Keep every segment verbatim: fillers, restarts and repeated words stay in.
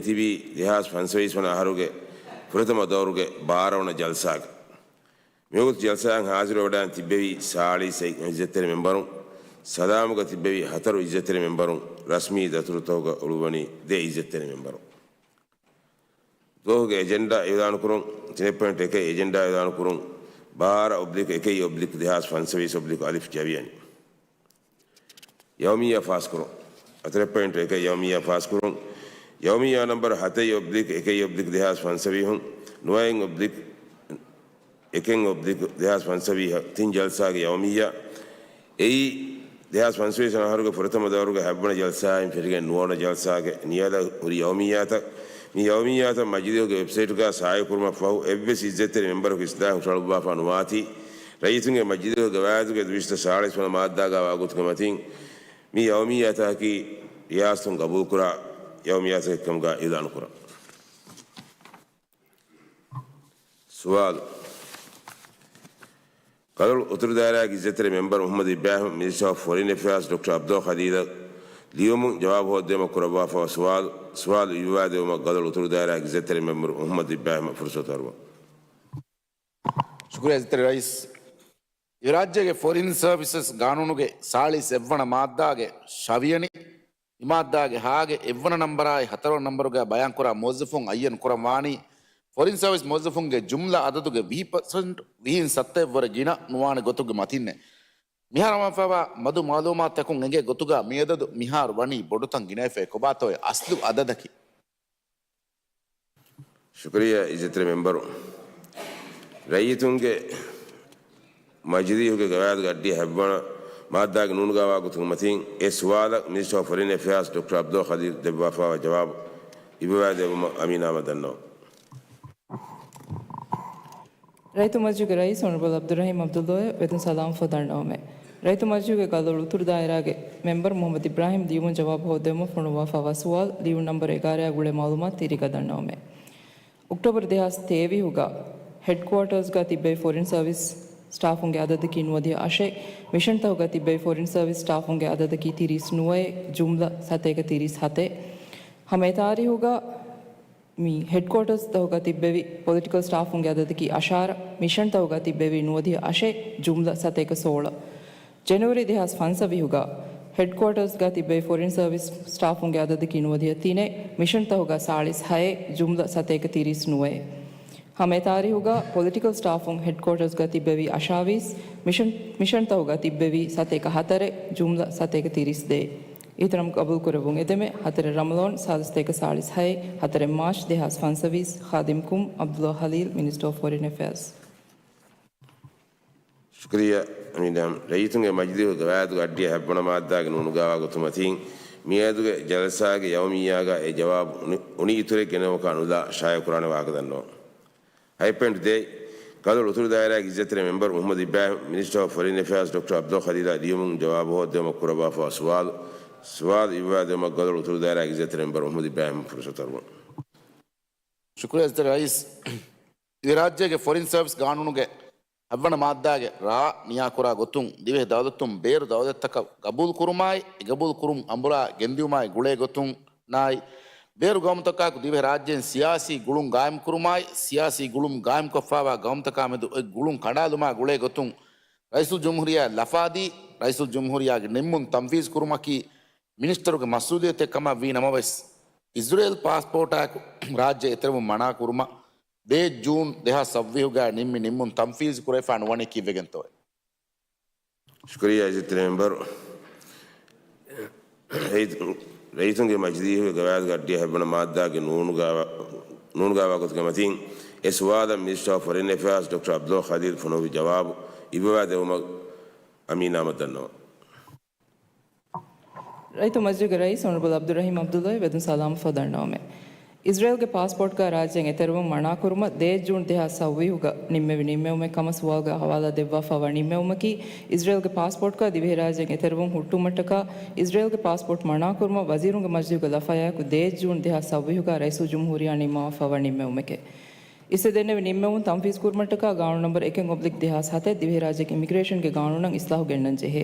ތިބީ ދެހާސް ފަންސަވީސް ވަނަ އަހަރުގެ ފުރަތަމަ ދައުރުގެ ބާރަ ވަނަ ޖަލްސާގަ. މިވަގުތު ޖަލްސާއަށް ހާޒިރުވެވަޑައި ތިއްބެވި ސާޅީސް އެއް އިއްޒަތްތެރި މެންބަރުން، ސަލާމުގަ ތިއްބެވި ހަތަރު އިއްޒަތްތެރި މެންބަރުން، ރަސްމީ ދަތުރުތަކުގަ އުޅުއްވަނީ ދެ އިއްޒަތްތެރި މެންބަރުން. ދުވަހުގެ އެޖެންޑާ އިއުލާނުކުރުން. ތިނެއް ޕޮއިންޓް އެކެއް އެޖެންޑާ އިއުލާނުކުރުން. ބާރަ އޮބްލިކް އެކެއް އޮބްލިކް ދެހާސް ފަންސަވީސް އޮބްލިކް އަލިފް ޖަވިޔަނި. ޔައުމިއްޔާ ފާސްކުރުން. ހަތަރެއް ޕޮއިންޓް އެކެއް ޔައުމިއްޔާ ފާސްކުރުން. ޔައުމިއްޔާ ނަންބަރު ހަތެއް އޮބްލިކް އެކެއް އޮބްލިކް ދެހާސް ފަންސަވީހުން، ނުވައެއް އޮބްލިކް އެކެއް އޮބްލިކް ދެހާސް ފަންސަވީހަށް ތިން ޖަލްސާގެ ޔައުމިއްޔާ. އެއީ، ދެހާސް ފަންސަވީސް އަހަރުގެ ފުރަތަމަ ދައުރުގެ ހަތްވަނަ ޖަލްސާއިން ފެށިގެން ނުވަވަނަ ޖަލްސާގެ ނިޔާލަށް ހުރި ޔައުމިއްޔާތައް. މި ޔައުމިއްޔާތައް މަޖިލީހުގެ ވެބްސައިޓުގަ ޝާއިޢުކުރުމަށް ފަހު، އެއްވެސް އިއްޒަތްތެރި މެންބަރަކު އިސްލާހު ހުށަހަޅުއްވާފަ ނުވާތީ، ރައްޔިތުންގެ މަޖިލީހުގެ ގަވާއިދުގެ ދުއިސައްތަ ސާޅީސް ވަނަ މާއްދާގަ ވާގޮތުގެ މަތިން، މި ޔައުމިއްޔާތަކަކީ ރިޔާސަތުން ގަބޫލުކުރާ ޔައުމިއްޔާތަކެއް ކަމުގަ އިއުލާނުކުރަން. ސުވާލު. ކަލޮޅު އުތުރު ދާއިރާގެ އިއްޒަތްތެރި މެންބަރު މުޙައްމަދު އިބްރާހިމް، މިނިސްޓަރ އޮފް ފޮރިން އެފެއާސް ޑޮކްޓަރ ޢަބްދުލް ޚަލީލަށް ލިޔުމުން ޖަވާބު ހޯއްދެވުމަށް ކުރައްވާފައިވާ ސުވާލު، ސުވާލު އިއްވާދެވުމަށް ކަލޮޅު އުތުރު ދާއިރާގެ އިއްޒަތްތެރި މެންބަރު މުޙައްމަދު އިބްރާހިމަށް ފުރުޞަތު އަރުވަން. ޝުކުރިއްޔާ އިއްޒަތްތެރި ރައީސް. އެ ރާއްޖޭގެ ފޮރިން ސަރވިސަސް ގާނޫނުގެ ސާޅީސް އެއްވަނަ މާއްދާގެ ޝަވިޔަނި، މި މާއްދާގެ ހާގެ އެއްވަނަ ނަންބަރާއި ހަތަރުވަނަ ނަންބަރުގައި ބަޔާންކުރާ މުވައްޒަފުން އައްޔަން ކުރަން ވާނީ، ފޮރިން ސަރވިސް މުވައްޒަފުންގެ ޖުމްލަ އަދަދުގެ ވިހި ޕަސެންޓް ވިހިން ސައްތައެއް ވުރެ ގިނަ ނުވާނެ ގޮތުގެ މަތިންނޭ. މިހާރު ހަމަވެފައިވާ މަދު މައުލޫމާތުތަކުން އެނގޭ ގޮތުގަ މި އަދަދު މިހާރު ވަނީ ބޮޑުތަން ގިނަވެފައި ކޮބާތޯއޭ އަސްލު އަދަދަކީ؟ ޝުކުރިއްޔާ އިއްޒަތްތެރި މެންބަރު. ރައްޔިތުންގެ މަޖިލީހުގެ ގަވާއިދުގެ އައްޑިހަ ހަތްވަނަ މާއްދާގެ ނޫނުގައިވާ ގޮތުގެ މަތިން އެ ސުވާލަށް މިނިސްޓަރ އޮފް ފޮރިން އެފެއާސް ޑޮކްޓަރ ޢަބްދުލް ޚަލީލް ދެއްވާފައިވާ ޖަވާބު އިއްވަވާ ދެއްވުމަށް އަމީނާމާ ދަންނަވަން. ރައްޔިތު މަޖިލީހުގެ ރައީސް އޮނަރަބަލް ޢަބްދުއްރަޙީމް ޢަބްދުﷲ އެ ވެދުން ސަލާމަތް ފޮދަންނަވަމޭ. ރައްޔިތު މަޖިލީހުގެ ކަލޮޅު އުތުރު ދާއިރާގެ މެންބަރު މުޙައްމަދު އިބްރާހިމް ލިޔުމުން ޖަވާބު ހޯއްދެވުމަށް ފޮނުއްވާފައިވާ ސުވާލު ލިޔުން ނަންބަރު އެގާރައާ ގުޅޭ މައުލޫމާތު ތިރީގަ ދަންނަވަމޭ. އޮކްޓޯބަރު ދެހާސް ތޭވީހުގަ ހެޑްކުއާޓާސްގަ ތިއްބެވި ފޮރިން ސަރވިސް ސްޓާފުންގެ އަދަދަކީ ނުވަދިހަ އަށެއް، މިޝަންތަކުގަ ތިއްބެވި ފޮރިން ސަރވިސް ސްޓާފުންގެ އަދަދަކީ ތިރީސް ނުވައެއް، ޖުމްލަ ސަތޭކަ ތިރީސް ހަތެއް. ހަމަ އެ ތާރީހުގަ މި ހެޑްކުއާޓާސްތަކުގަ ތިއްބެވި ޕޮލިޓިކަލް ސްޓާފުންގެ އަދަދަކީ އަށާރަ، މިޝަންތަކުގަ ތިއްބެވި ނުވަދިހަ އަށެއް، ޖުމްލަ ސަތޭކަ ސޯޅަ. ޖެނުއަރީ ދެހާސް ފަންސަވީހުގަ ހެޑްކުއާޓާސްގަ ތިއްބެވި ފޮރިން ސަރވިސް ސްޓާފުންގެ އަދަދަކީ ނުވަދިހަ ތިނެއް، މިޝަންތަކުގަ ސާޅީސް ހައެއް، ޖުމްލަ ސަތޭކަ ތިރީސް ނުވައެއް. ހަމަ އެ ތާރީހުގަ ޕޮލިޓިކަލް ސްޓާފުން ހެޑްކުއާޓާސްގަ ތިއްބެވީ އަށާވީސް، މިޝަން، މިޝަންތަކުގަ ތިއްބެވީ ސަތޭކަ ހަތަރެއް، ޖުމްލަ ސަތޭކަ ތިރީސް ދޭއް. އިޙްތިރާމް ގަބޫލުކުރެއްވުން އެދެމެ، ހަތަރެއް ރަމަޟާން، ސާދަ ސަތޭކަ ސާޅީސް ހައެއް، ހަތަރެއް މާޗް ދެހާސް ފަންސަވީސް، ޚާދިމް ކުމް، ޢަބްދުﷲ ޚަލީލް، މިނިސްޓަރ އޮފް ފޮރިން އެފެއާސް. ޝުކުރިއްޔާ އަމީނާ. ރައްޔިތުންގެ މަޖިލީހުގެ ގަވާއިދުގެ އައްޑިހަ ހަތްވަނަ މާއްދާގެ ނޫނުގައިވާ ގޮތުގެ މަތީން، މިއަދުގެ ޖަލްސާގެ ޔައުމިއްޔާގަ އެ ޖަވާބު އުނި، އުނި އިތުރެއް ގެނެވުމަކާ ނުލާ ޝާއިޢުކުރާނެ ވާހަކަ ދަންނަވަން. ހަތް ޕޮއިންޓް ދޭއް، ކަލޮޅު އުތުރު ދާއިރާގެ އިއްޒަތްތެރި މެންބަރު މުޙައްމަދު އިބްރާހިމް، މިނިސްޓަރ އޮފް ފޮރިން އެފެއާސް ޑޮކްޓަރ ޢަބްދުލް ޚަލީލާ ލިޔުމުން ޖަވާބު ހޯއްދެވުމަށް ކުރައްވާފައިވާ ސުވާލު، ސުވާލު އިއްވާދެވުމަށް ކަލޮޅު އުތުރު ދާއިރާގެ އިއްޒަތްތެރި މެންބަރު މުޙައްމަދު އިބްރާހިމް ފުރުޞަތު އަރުވަން. ޝުކުރިއްޔާ އިއްޒަތްތެރި ރައީސް. ދިވެހިރާއްޖޭގެ ފޮރިން ސަރވިސް ގާނޫނުގެ ހަތްވަނަ މާއްދާގެ ރާ ނިޔާކުރާ ގޮތުން، ދިވެހި ދައުލަތުން ބޭރު ދައުލަތްތަކަށް ގަބޫލުކުރުމާއި، އެ ގަބޫލުކުރުން އަނބުރާ ގެންދިއުމާއި ގުޅޭ ގޮތުން، ނާއި، ބޭރު ގައުމުތަކާއެކު ދިވެހިރާއްޖޭން ސިޔާސީ ގުޅުން ގާއިމްކުރުމާއި، ސިޔާސީ ގުޅުން ގާއިމްކޮށްފައިވާ ގައުމުތަކާ މެދު އޮތް ގުޅުން ކަނޑާލުމާ ގުޅޭ ގޮތުން، ރައީސުލްޖުމްހޫރިއްޔާ ލަފާދީ، ރައީސުލްޖުމްހޫރިއްޔާގެ ނިންމުން ތަންފީޒު ކުރުމަކީ މިނިސްޓަރުގެ މަސްއޫލިއްޔަތެއް ކަމަށް ވީ ނަމަވެސް، އިޒްރޭލް ޕާސްޕޯޓާއެކު ރާއްޖެ އެތެރެވުން މަނާކުރުމަށް ދޭއް ޖޫން ދެހާސް ސައްވީހުގައި ނިންމި ނިންމުން ތަންފީޒު ކުރެވިފަ ނުވަނީ ކީއްވެގެންތޯއޭ؟ ޝުކުރިއްޔާ އިއްޒަތްތެރި މެންބަރު. ރައީސު، ރައީސުންގެ މަޖިލީހުގެ ގަވާއިދުގެ އައްޑިހަ ހަތްވަނަ މާއްދާގެ ނޫނުގައިވާ، ނޫނުގައިވާ ގޮތުގެ މަތީން އެ ސުވާލަށް މިނިސްޓަރ އޮފް ފޮރިން އެފެއާސް ޑޮކްޓަރ ޢަބްދުލް ޚަލީލް ފޮނުއްވި ޖަވާބު އިއްވަވާ ދެވުމަށް އަމީނާމަ ދަންނަވަން. ރައްޔިތު މަޖިލީހުގެ ރައީސް އޮނަރަބަލް ޢަބްދުއްރަޙީމް ޢަބްދުﷲ އެ ވެދުން ސަލާމަތް ފޮދަންނަވަމޭ. އިޒްރޭލްގެ ޕާސްޕޯޓްގަ ރާއްޖޭން އެތެރެވުން މަނާކުރުމަށް ދޭއް ޖޫން ދެހާސް ސައްވީހުގަ ނިންމެވި ނިންމެވުމެއް ކަމަށް ސުވާލުގަ ހަވާލާ ދެއްވާފައިވާ ނިންމެވުމަކީ، އިޒްރޭލްގެ ޕާސްޕޯޓްގަ ދިވެހިރާއްޖޭން އެތެރެވުން ހުއްޓުވުމަށްޓަކާ، އިޒްރޭލްގެ ޕާސްޕޯޓް މަނާކުރުމަށް ވަޒީރުންގެ މަޖިލީހުގެ ލަފަޔާއެކު ދޭއް ޖޫން ދެހާސް ސައްވީހުގަ ރައީސުލްޖުމްހޫރިއްޔާ ނިންމަވާފައިވާ ނިންމެވުމެކޭ. އިސްވެ ދެންނެވި ނިންމެވުން ތަންފީޒު ކުރުމަށްޓަކާ ގާނޫނު ނަންބަރު އެކެއް އޮބްލިކް ދެހާސް ހަތެއް ދިވެހިރާއްޖޭގެ އިމިގްރޭޝަންގެ ގާނޫނަށް އިސްލާހު ގެންނަން ޖެހޭ.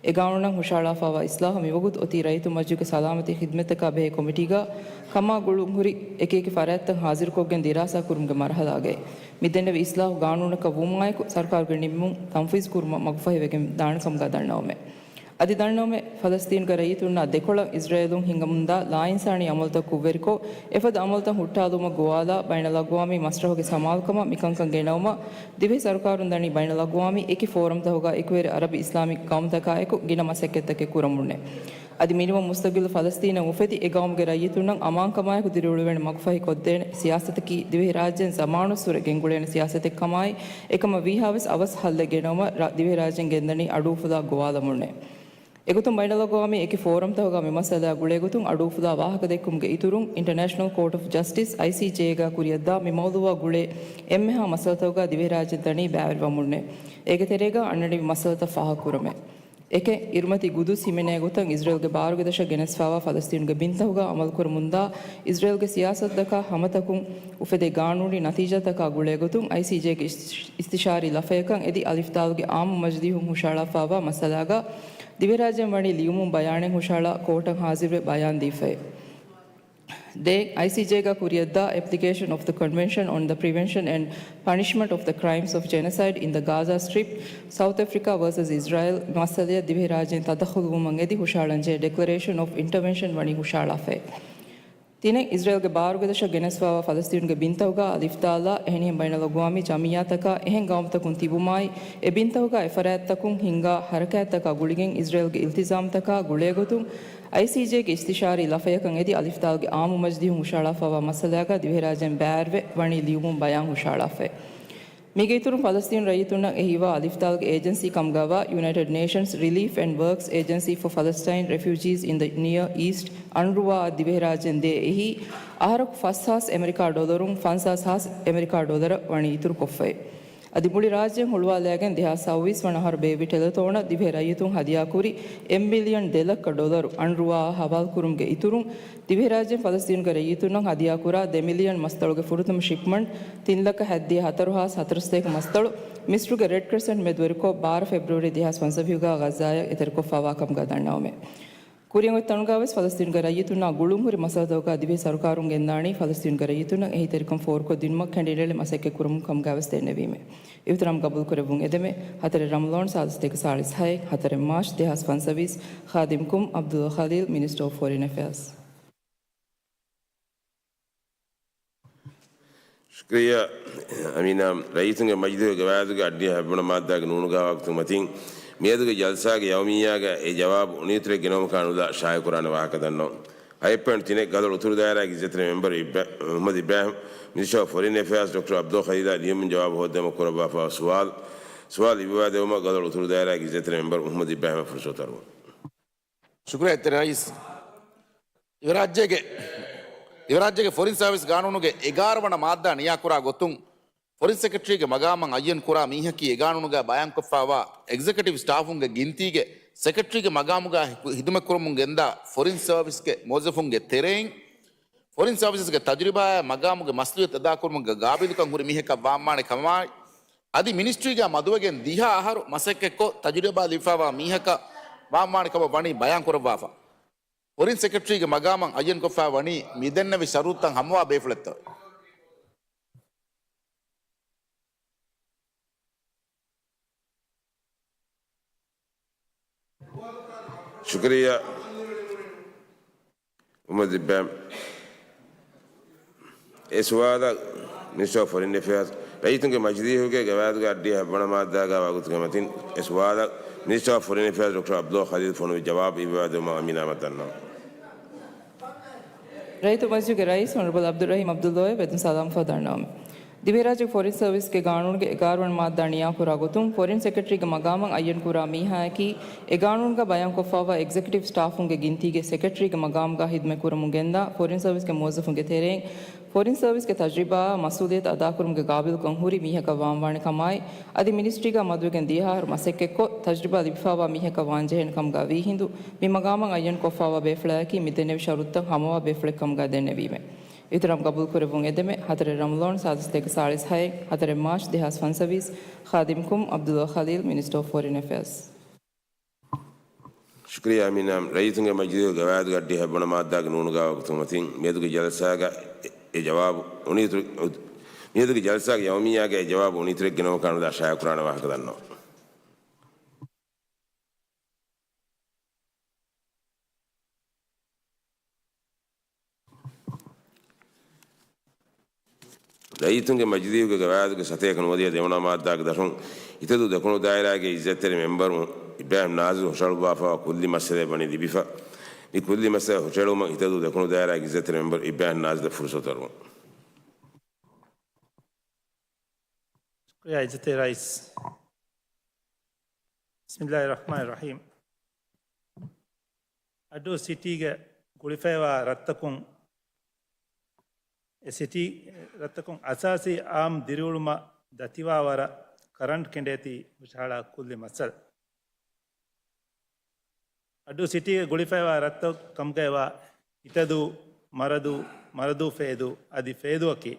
އެ ގާނޫނަށް ހުށަހަޅާފައިވާ އިސްލާހު މިވަގުތު އޮތީ ރައްޔިތު މަޖިލީހުގެ ސަލާމަތީ ޚިދްމަތްތަކާ ބެހޭ ކޮމިޓީގަ ކަމާ ގުޅުންހުރި އެކިއެކި ފަރާތްތައް ހާޒިރުކޮށްގެން ދިރާސާ ކުރުމުގެ މަރުހަލާގައި. މި ދެންނެވި އިސްލާހު ގާނޫނަކަށް ވުމާއެކު ސަރުކާރުގެ ނިންމުން ތަންފީޒު ކުރުމަށް މަގުފަހިވެގެން ދާނެ ކަމުގަ ދަންނަވަމެ. އަދި ދަންނަވަމެ، ފަލަސްތީނުގެ ރައްޔިތުންނާ ދެކޮޅަށް އިޒްރޭލުން ހިނގަމުންދާ ލާއިންސާނީ އަމަލުތައް ކުށްވެރިކޮށް، އެފަދަ އަމަލުތައް ހުއްޓާލުމަށް ގޮވާލާ، ބައިނަލްއަގްވާމީ މަސްރަހުގެ ސަމާލުކަމަށް މިކަންކަން ގެނައުމަށް ދިވެހި ސަރުކާރުން ދަނީ ބައިނަލްއަގްވާމީ އެކި ފޯރަމްތަކުގަ އެކުވެރި އަރަބި އިސްލާމިކް ގައުމުތަކާއެކު ގިނަ މަސައްކަތްތަކެއް ކުރަމުންނޭ. އަދި މިނިވަން މުސްތަގިއްލު ފަލަސްތީނަށް އުފެދި އެ ގައުމުގެ ރައްޔިތުންނަށް އަމާންކަމާއެކު ދިރިއުޅުވޭނެ މަގުފަހި ކޮށްދޭނެ ސިޔާސަތަކީ ދިވެހިރާއްޖޭން ޒަމާނުއްސުރެ ގެންގުޅޭނެ ސިޔާސަތެއް ކަމާއި، އެކަމަށް ވީހާވެސް އަވަސް ހައްލެއް ގެނައުމަށް ރަ-، ދިވެހިރާއްޖޭން ގެންދަނީ އަޑުއުފުލާ ގޮވާލަމުންނޭ. އެގޮތުން ބައިނަލްއަގްވާމީ އެކި ފޯރަމްތަކުގަ މި މައްސަލައާ ގުޅޭގޮތުން އަޑުއުފުލާ ވާހަކަދެއްކުމުގެ އިތުރުން، އިންޓަރނޭޝަނަލް ކޯޓް އޮފް ޖަސްޓިސް، އައިސީޖޭ، ގަ ކުރިއަށްދާ މި މައުޟޫއާ ގުޅޭ އެންމެހާ މައްސަލަތަކުގަ ދިވެހިރާއްޖެ ދަނީ ބައިވެރިވަމުންނޭ. އޭގެ ތެރޭގަ އަންނަނިވި މައްސަލަތައް ފާހަގަކުރަމޭ. އެކެއް، އިރުމަތީ ގުދުސް ހިމެނޭ ގޮތަށް އިޒްރޭލްގެ ބާރުގެ ދަށަށް ގެނެސްފައިވާ ފަލަސްތީނުގެ ބިންތަކުގަ އަމަލުކުރަމުންދާ އިޒްރޭލްގެ ސިޔާސަތުތަކާ ހަމަތަކުން އުފެދޭ ގާނޫނީ ނަތީޖާތަކާ ގުޅޭގޮތުން އައިސީޖޭގެ އިސް-، އިސްތިޝާރީ ލަފަޔަކަށް އެދި އަލިފްދާލުގެ އާއްމު މަޖިލީހުން ހުށަހަޅާފައިވާ މައްސަލާގަ ދިވެހިރާއްޖޭން ވަނީ ލިޔުމުން ބަޔާނެއް ހުށަހަޅާ ކޯޓަށް ހާޒިރުވެ ބަޔާން ދީފައޭ. ދޭއް، އައިސީޖޭގަ ކުރިއަށްދާ Application of the Convention on the Prevention and Punishment of the Crimes of Genocide in the Gaza Strip, South Africa versus Israel މައްސަލަޔަށް ދިވެހިރާއްޖޭން ތަދަޚުލުވުމަށް އެދި ހުށަހަޅަންޖެހޭ ޑެކްލަރޭޝަން އޮފް އިންޓަވެންޝަން ވަނީ ހުށަހަޅާފައޭ. ތިނެއް، އިޒްރޭލްގެ ބާރުގެ ދަށަށް ގެނެސްފައިވާ ފަލަސްތީނުގެ ބިންތަކުގަ އަލިފްދާލާ އެހެނިހެން ބައިނަލްއަގްވާމީ ޖަމިއްޔާތަކާ އެހެން ގައުމުތަކުން ތިބުމާއި، އެ ބިންތަކުގަ އެ ފަރާތްތަކުން ހިންގާ ހަރަކާތްތަކާ ގުޅިގެން އިޒްރޭލްގެ އިލްތިޒާމްތަކާ ގުޅޭގޮތުން އައިސީޖޭގެ އިސްތިޝާރީ ލަފަޔަކަށް އެދި އަލިފްދާލްގެ އާއްމު މަޖިލީހުން ހުށަހަޅާފައިވާ މައްސަލާގަ ދިވެހިރާއްޖޭން ބައިވެރިވެ ވަނީ ލިޔުމުން ބަޔާން ހުށަހަޅާފައި. މީގެ އިތުރުން ފަލަސްތީނު ރައްޔިތުންނަށް އެހީވާ އަލިފްދާލްގެ އޭޖެންސީ ކަމުގައިވާ United Nations Relief and Works Agency for Palestine Refugees in the Near East، އަންރުވާ އަށް ދިވެހިރާއްޖޭން ދޭ އެހީ އަހަރަކު ފަސް ހާސް އެމެރިކާ ޑޮލަރުން ފަންސާސް ހާސް އެމެރިކާ ޑޮލަރަށް ވަނީ އިތުރުކޮށްފައި. އަދި މުޅި ރާއްޖެއިން ހުޅުވާލައިގެން ދެހާސް ސައުވީސް ވަނަ އަހަރު ބޭއްވި ޓެލެތޯނަށް ދިވެހި ރައްޔިތުން ހަދިޔާކުރި އެއް މިލިއަން ދެ ލައްކަ ޑޮލަރު އަންރުވާއަށް ހަވާލުކުރުމުގެ އިތުރުން، ދިވެހިރާއްޖޭން ފަލަސްތީނުގެ ރައްޔިތުންނަށް ހަދިޔާކުރާ ދެ މިލިއަން މަސްތަޅުގެ ފުރަތަމަ ޝިޕްމަންޓް ތިން ލައްކަ ހަތްދިހަ ހަތަރު ހާސް ހަތަރުސަތޭކަ މަސްތަޅު މިސްރުގެ ރެޑް ކްރެސެންޓް މެދުވެރިކޮށް، ބާރަ ފެބްރުއަރީ ދެހާސް ފަންސަވީހުގަ ޣައްޒާއަށް އެތެރެކޮށްފައިވާ ކަމުގަ ދަންނަވަމެ. ކުރިއަށް އޮތް ތަނުގަވެސް ފަލަސްތީނުގެ ރައްޔިތުންނާ ގުޅުންހުރި މައްސަލަތަކުގަ ދިވެހި ސަރުކާރުން ގެންދާނީ ފަލަސްތީނުގެ ރައްޔިތުންނަށް އެހީތެރިކަން ފޯރުކޮށްދިނުމަށް ކެނޑިނޭޅި މަސައްކަތް ކުރަމުން ކަމުގަވެސް ދެންނެވީމެ. އިފްތިރާމް ގަބޫލުކުރެއްވުން އެދެމެ. ހަތަރެއް ރަމަޟާން ސާދަ ސަތޭކަ ސާޅީސް ހައެއް، ހަތަރެއް މާޗް ދެހާސް ފަންސަވީސް، ޚާދިމް ކުމް ޢަބްދުﷲ ޚަލީލް، މިނިސްޓަރ އޮފް ފޮރިން އެފެއާޒް. ޝުކުރިއްޔާ އަމީނާ. ރައީސުންގެ މަޖިލީހުގެ ގަވާއިދުގެ އައްޑިހަ ހަތްވަނަ މާއްދާގެ ނޫނުގަވާގޮތުން މަތިން މިއަދުގެ ޖަލްސާގެ ޔައުމިއްޔާގަ އެ ޖަވާބު ނިޔަތުތެރެއަށް ގެނައުމަކާ ނުލާ ޝާއިޢުކުރާނެ ވާހަކަ ދަންނަވަން. އައްޕައިން ތިނެއް ގަދަ އުތުރު ދާއިރާގެ އިއްޒަތްތެރި މެމްބަރު އިބްރާ-، މުޙައްމަދު އިބްރާހިމް، މިނިސްޓަރ އޮފް ފޮރިން އެފެއާޒް ޑޮކްޓަރ ޢަބްދުﷲ ޚަލީލާ ލިޔުމުން ޖަވާބު ހޯއްދެވުމަށް ކުރައްވާފައިވާ ސުވާލު، ސުވާލު ލިބިވާދެވުމަށް ގަދަ އުތުރު ދާއިރާގެ އިއްޒަތްތެރި މެމްބަރު މުޙައްމަދު އިބްރާހިމަށް ފުރުޞަތު އަރުވަން. ޝުކުރިއްޔާ އިއްތިރާ ރައީސް. ދިވެހިރާއްޖޭގެ، ދިވެހިރާއްޖޭގެ ފޮރިން ސާވިސް ގާނޫނުގެ އެގާރަ ވަނަ މާއްދާ ނިޔާކުރާ ގޮތުން، ފޮރިން ސެކްރެޓަރީގެ މަގާމަށް އައްޔަން ކުރާ މީހަކީ އެގާނޫނުގައި ބަޔާންކޮށްފައިވާ އެގްޒެކެޓިވް ސްޓާފުންގެ ގިންތީގެ ސެކްރެޓަރީގެ މަގާމުގައި ހި-، ހިދުމަތްކުރަމުން ގެންދާ ފޮރިން ސާވިސްގެ މުވައްޒަފުންގެ ތެރެއިން، ފޮރިން ސާވިސަސްގެ ތަޖުރިބާއާ މަގާމުގެ މަސްއޫލިއްޔަތު އަދާކުރުމުގެ ގާބިލުކަން ހުރި މީހަކަށް ވާންވާނެ ކަމާއި، އަދި މިނިސްޓްރީގައި މަދުވެގެން ދިހަ އަހަރު މަސައްކަތްކޮށް ތަޖުރިބާ ލިބިފައިވާ މީހަކަށް ވާންވާނެ ކަމަށް ވަނީ ބަޔާން ކުރައްވާފަ. ފޮރިން ސެކްރެޓަރީގެ މަގާމަށް އައްޔަންކޮށްފައި ވަނީ މިދެންނެވި ޝަރުތުތައް ހަމަވާ ބޭފުޅެއްތޯ؟ ޝުކުރިއްޔާ އުމަރު ދިއްބާމް. އެ ސުވާލަށް މިނިސްޓަރ އޮފް ފޮރިން އެފެއާޒް، ރައްޔިތުންގެ މަޖިލީހުގެ ގަވާއިދުގެ އައްޑިހަ ހަތްވަނަ މާއްދާގައި ވާގޮތުގެ މަތިން އެ ސުވާލަށް މިނިސްޓަރ އޮފް ފޮރިން އެފެއާޒް ޑޮކްޓަރ ޢަބްދުﷲ ޚަލީލް ފޮނުވި ޖަވާބު އިއްވާދެވުމަށް އަމީނާމެން ދަންނަވަން. ރައްޔިތު މަޖިލީހުގެ ރައީސް އޮނަރަބަލް ޢަބްދުއްރަޙީމް ޢަބްދުﷲއަށް ވެދުން ސަލާމް ފަދަންނަވަމެ. ދިވެހިރާއްޖޭގެ ފޮރިން ސަރވިސްގެ ގާނޫނުގެ އެގާރަވަނަ މާއްދާ ނިޔާކުރާ ގޮތުން، ފޮރިން ސެކްރެޓަރީގެ މަގާމަށް އައްޔަންކުރާ މީހާއަކީ، އެ ގާނޫނުގަ ބަޔާންކޮށްފައިވާ އެގްޒެކެޓިވް ސްޓާފުންގެ ގިންތީގެ ސެކްރެޓަރީގެ މަގާމުގަ ހިދުމަތްކުރަމުން ގެންދާ، ފޮރިން ސަރވިސްގެ މުވައްޒަފުންގެ ތެރެއިން، ފޮރިން ސަރވިސްގެ ތަޖުރިބާއާ މަސްއޫލިއްޔަތު އަދާކުރުމުގެ ގާބިލުކަން ހުރި މީހަކަށް ވާންވާނެ ކަމާއި، އަދި މިނިސްޓްރީގަ މަދުވެގެން ދިހަ އަހަރު މަސައްކަތްކޮށް، ތަޖުރިބާ ލިބިފައިވާ މީހަކަށް ވާންޖެހޭނެ ކަމުގަ ވީހިނދު، މި މަގާމަށް އައްޔަންކޮށްފައިވާ ބޭފުޅާއަކީ މިދެންނެވި ޝަރުތުތައް ހަމަވާ ބޭފުޅެއް ކަމުގަ ދެންނެވީމެ. އިޙްތިރާމް ޤަބޫލުކުރެއްވުން އެދެމެ، ހަތަރެއް ރަމަޟާން ސާދަ ސަތޭކަ ސާޅީސް ހައެއް، ހަތަރެއް މާޗް ދެހާސް ފަންސަވީސް، ޚާދިމް ކުމް ޢަބްދުﷲ ޚަލީލް، މިނިސްޓަރ އޮފް ފޮރިން އެފެއާޒް. ޝުކުރިއްޔާ އަމީން ޢާއްމު. ރައްޔިތުންގެ މަޖިލީހުގެ ގަވާއިދުގެ އައްޑިހަ ބުނަމާއްދާގެ ނޫނުގާވާ ގޮތުން އޮތީ، މިއަދުގެ ޖަލްސާގަ އެ ޖަވާބު އުނިތުރެ-، މިއަދުގެ ޖަލްސާގެ ޔައުމިއްޔާގެ އެ ޖަވާބު އުނިތުރެއް ގެނައުމަކާ ނުދާ ޝާއިޢުކުރާނެ ވާހަކަ ދަންނަވަން. ރައްޔިތުންގެ މަޖިލީހުގެ ގަވާއިދުގެ ސަތޭކަ ނުވަދިހަ ދެވަނަ މާއްދާގެ ދަށުން، އިތަދޫ ދެކުނު ދާއިރާގެ އިއްޒަތްތެރި މެމްބަރު އިބްރާހިމް ނާޒިރު ހުށަހަޅުއްވާފައިވާ ކުއްލި މައްސަލައެއް ވަނީ ލިބިފަ. މި ކުއްލި މައްސަލަ ހުށަހެޅުމަށް އިތަދޫ ދެކުނު ދާއިރާގެ އިއްޒަތްތެރި މެމްބަރު އިބްރާހިމް ނާޒިރަށް ފުރުސަތު އަރުވަން. ޝުކުރިއްޔާ އިއްޒަތްތެރި ރައީސް. ބިސްމިއްލާހި ރަޙްމާނި ރަޙީމް. އައްޑޫ ސިޓީގެ ގުޅިފައިވާ ރަށްތަކުން، އެ ސިޓީ ރަށްތަކުން އަސާސީ އާއްމު ދިރިއުޅުމަށް ދަތިވާ ވަރަށް ކަރަންޓް ކެނޑޭތީ ހުށަހަޅާ ކުއްލި މައްސަލަ. އައްޑޫ ސިޓީގެ ގުޅިފައިވާ ރަށްތައް ކަމުގައިވާ އިތަދޫ، މަރަދޫ، މަރަދޫ ފޭދޫ އަދި ފޭދޫއަކީ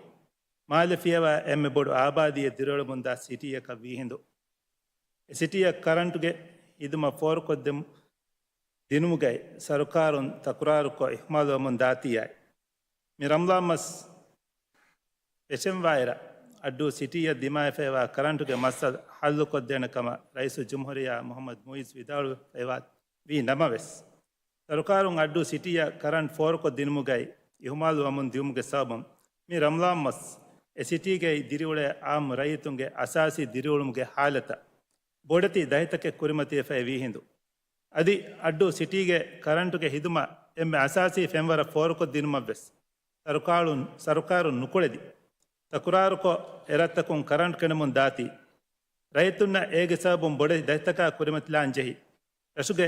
މާލެ ފިޔަވާ އެންމެ ބޮޑު އާބާދީއެއް ދިރިއުޅެމުންދާ ސިޓީއަކަށް ވީހިނދު، އެ ސިޓީއަށް ކަރަންޓުގެ ހިދުމަތް ފޯރުކޮށްދެމު ދިނުމުގައި ސަރުކާރުން ތަކުރާރުކޮށް އިހުމާލުވަމުން ދާތީއާއި، މި ރަމަޟާން މަސް ފެށެންވާއިރަށް، އައްޑޫ ސިޓީއަށް ދިމާވެފައިވާ ކަރަންޓުގެ މައްސަލަ ހައްލުކޮށްދޭނެ ކަމަށް ރައީސުލްޖުމްހޫރިއްޔާ މުޙައްމަދު މުޢިއްޒު ވިދާޅުވެފައިވާ ވީ ނަމަވެސް، ސަރުކާރުން އައްޑޫ ސިޓީއަށް ކަރަންޓް ފޯރުކޮށްދިނުމުގައި އިހުމާލުވަމުން ދިއުމުގެ ސަބަބުން، މި ރަމަޟާން މަސް އެ ސިޓީގައި ދިރިއުޅޭ އާއްމު ރައްޔިތުންގެ އަސާސީ ދިރިއުޅުމުގެ ހާލަތަށް ބޮޑެތި ދަތިތަކެއް ކުރިމަތިވެފައި ވީހިނދު، އަދި އައްޑޫ ސިޓީގެ ކަރަންޓުގެ ހިދުމަތް އެންމެ އަސާސީ ފެންވަރަށް ފޯރުކޮށްދިނުމަށްވެސް ސަރުކާރުން، ސަރުކާރުން ނުކުޅެދި، ތަކުރާރުކޮށް، އެރަށްތަކުން ކަރަންޓް ކެނޑެމުން ދާތީ، ރައްޔިތުންނަށް އޭގެ ސަބަބުން ބޮޑެތި ދަތިތަކާ ކުރިމަތިލާން ޖެހި، ރަށުގެ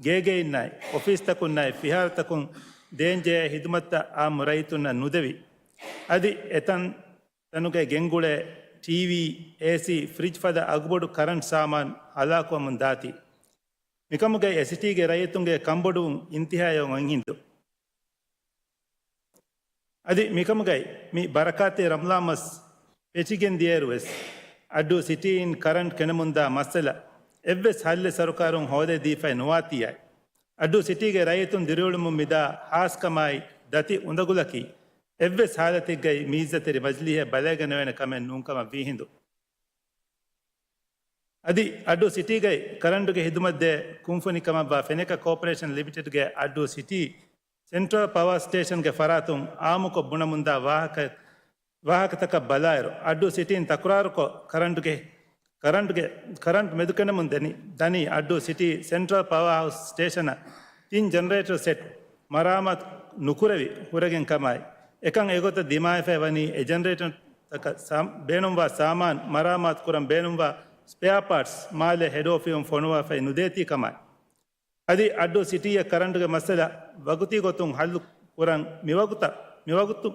ގޭގެއިންނާއި، އޮފީސްތަކުންނާއި، ފިހާރަތަކުން ދޭންޖެހޭ ހިދުމަތްތައް އާއްމު ރައްޔިތުންނަށް ނުދެވި، އަދި އެތަން ތަނުގައި ގެންގުޅޭ ޓީވީ، އޭސީ، ފްރިޖް ފަދަ އަގުބޮޑު ކަރަންޓް ސާމާން ހަލާކުވަމުން ދާތީ. މިކަމުގައި އެ ސިޓީގެ ރައްޔިތުންގެ ކަންބޮޑުވުން އިންތިހާޔަށް އޮތް ހިނދު. އަދި މިކަމުގައި މި ބަރަކާތްތެރި ރަމަޟާން މަސް ފެށިގެން ދިޔައިރުވެސް، އައްޑޫ ސިޓީއިން ކަރަންޓް ކެނޑެމުންދާ މައްސަލަ އެއްވެސް ހައްލެއް ސަރުކާރުން ހޯދައިދީފައި ނުވާތީއާއި، އައްޑޫ ސިޓީގެ ރައްޔިތުން ދިރިއުޅެމުން މިދާ ހާސްކަމާއި، ދަތި އުނދަގުލަކީ އެއްވެސް ހާލަތެއްގައި މިއިއްޒަތްތެރި މަޖިލީހަށް ބަލައިގަނެވޭނެ ކަމެއް ނޫންކަމަށް ވީހިނދު. އަދި އައްޑޫ ސިޓީގައި ކަރަންޓުގެ ހިދުމަތްދޭ ކުންފުނިކަމަށްވާ ފެނެކަ ކޯޕަރޭޝަން ލިމިޓެޑްގެ އައްޑޫ ސިޓީ ސެންޓްރަލް ޕަވާ ސްޓޭޝަންގެ ފަރާތުން އާއްމުކޮށް ބުނަމުންދާ ވާހަކަ، ވާހަކަތަކަށް ބަލާއިރު، އައްޑޫ ސިޓީން ތަކުރާރުކޮށް، ކަރަންޓުގެ، ކަރަންޓުގެ، ކަރަންޓު މެދުކެނޑެމުން ދަނީ، ދަނީ އައްޑޫ ސިޓީ ސެންޓްރަލް ޕަވާ ހައުސް ސްޓޭޝަނަށް ތިން ޖެނެރޭޓަރ ސެޓް މަރާމާތު ނުކުރެވި ހުރެގެން ކަމާއި، އެކަން އެގޮތަށް ދިމާވެފައި ވަނީ އެ ޖެނެރޭޓަރތަކަށް ސާ-، ބޭނުންވާ ސާމާން މަރާމާތު ކުރަން ބޭނުންވާ ސްޕެއާ ޕާޓްސް މާލެ ހެޑް އޮފީހުން ފޮނުވާފައި ނުދޭތީ ކަމާއި، އަދި އައްޑޫ ސިޓީއަށް ކަރަންޓުގެ މައްސަލަ ވަގުތީ ގޮތުން ހައްލު ކުރަން މިވަގުތަށް، މިވަގުތު،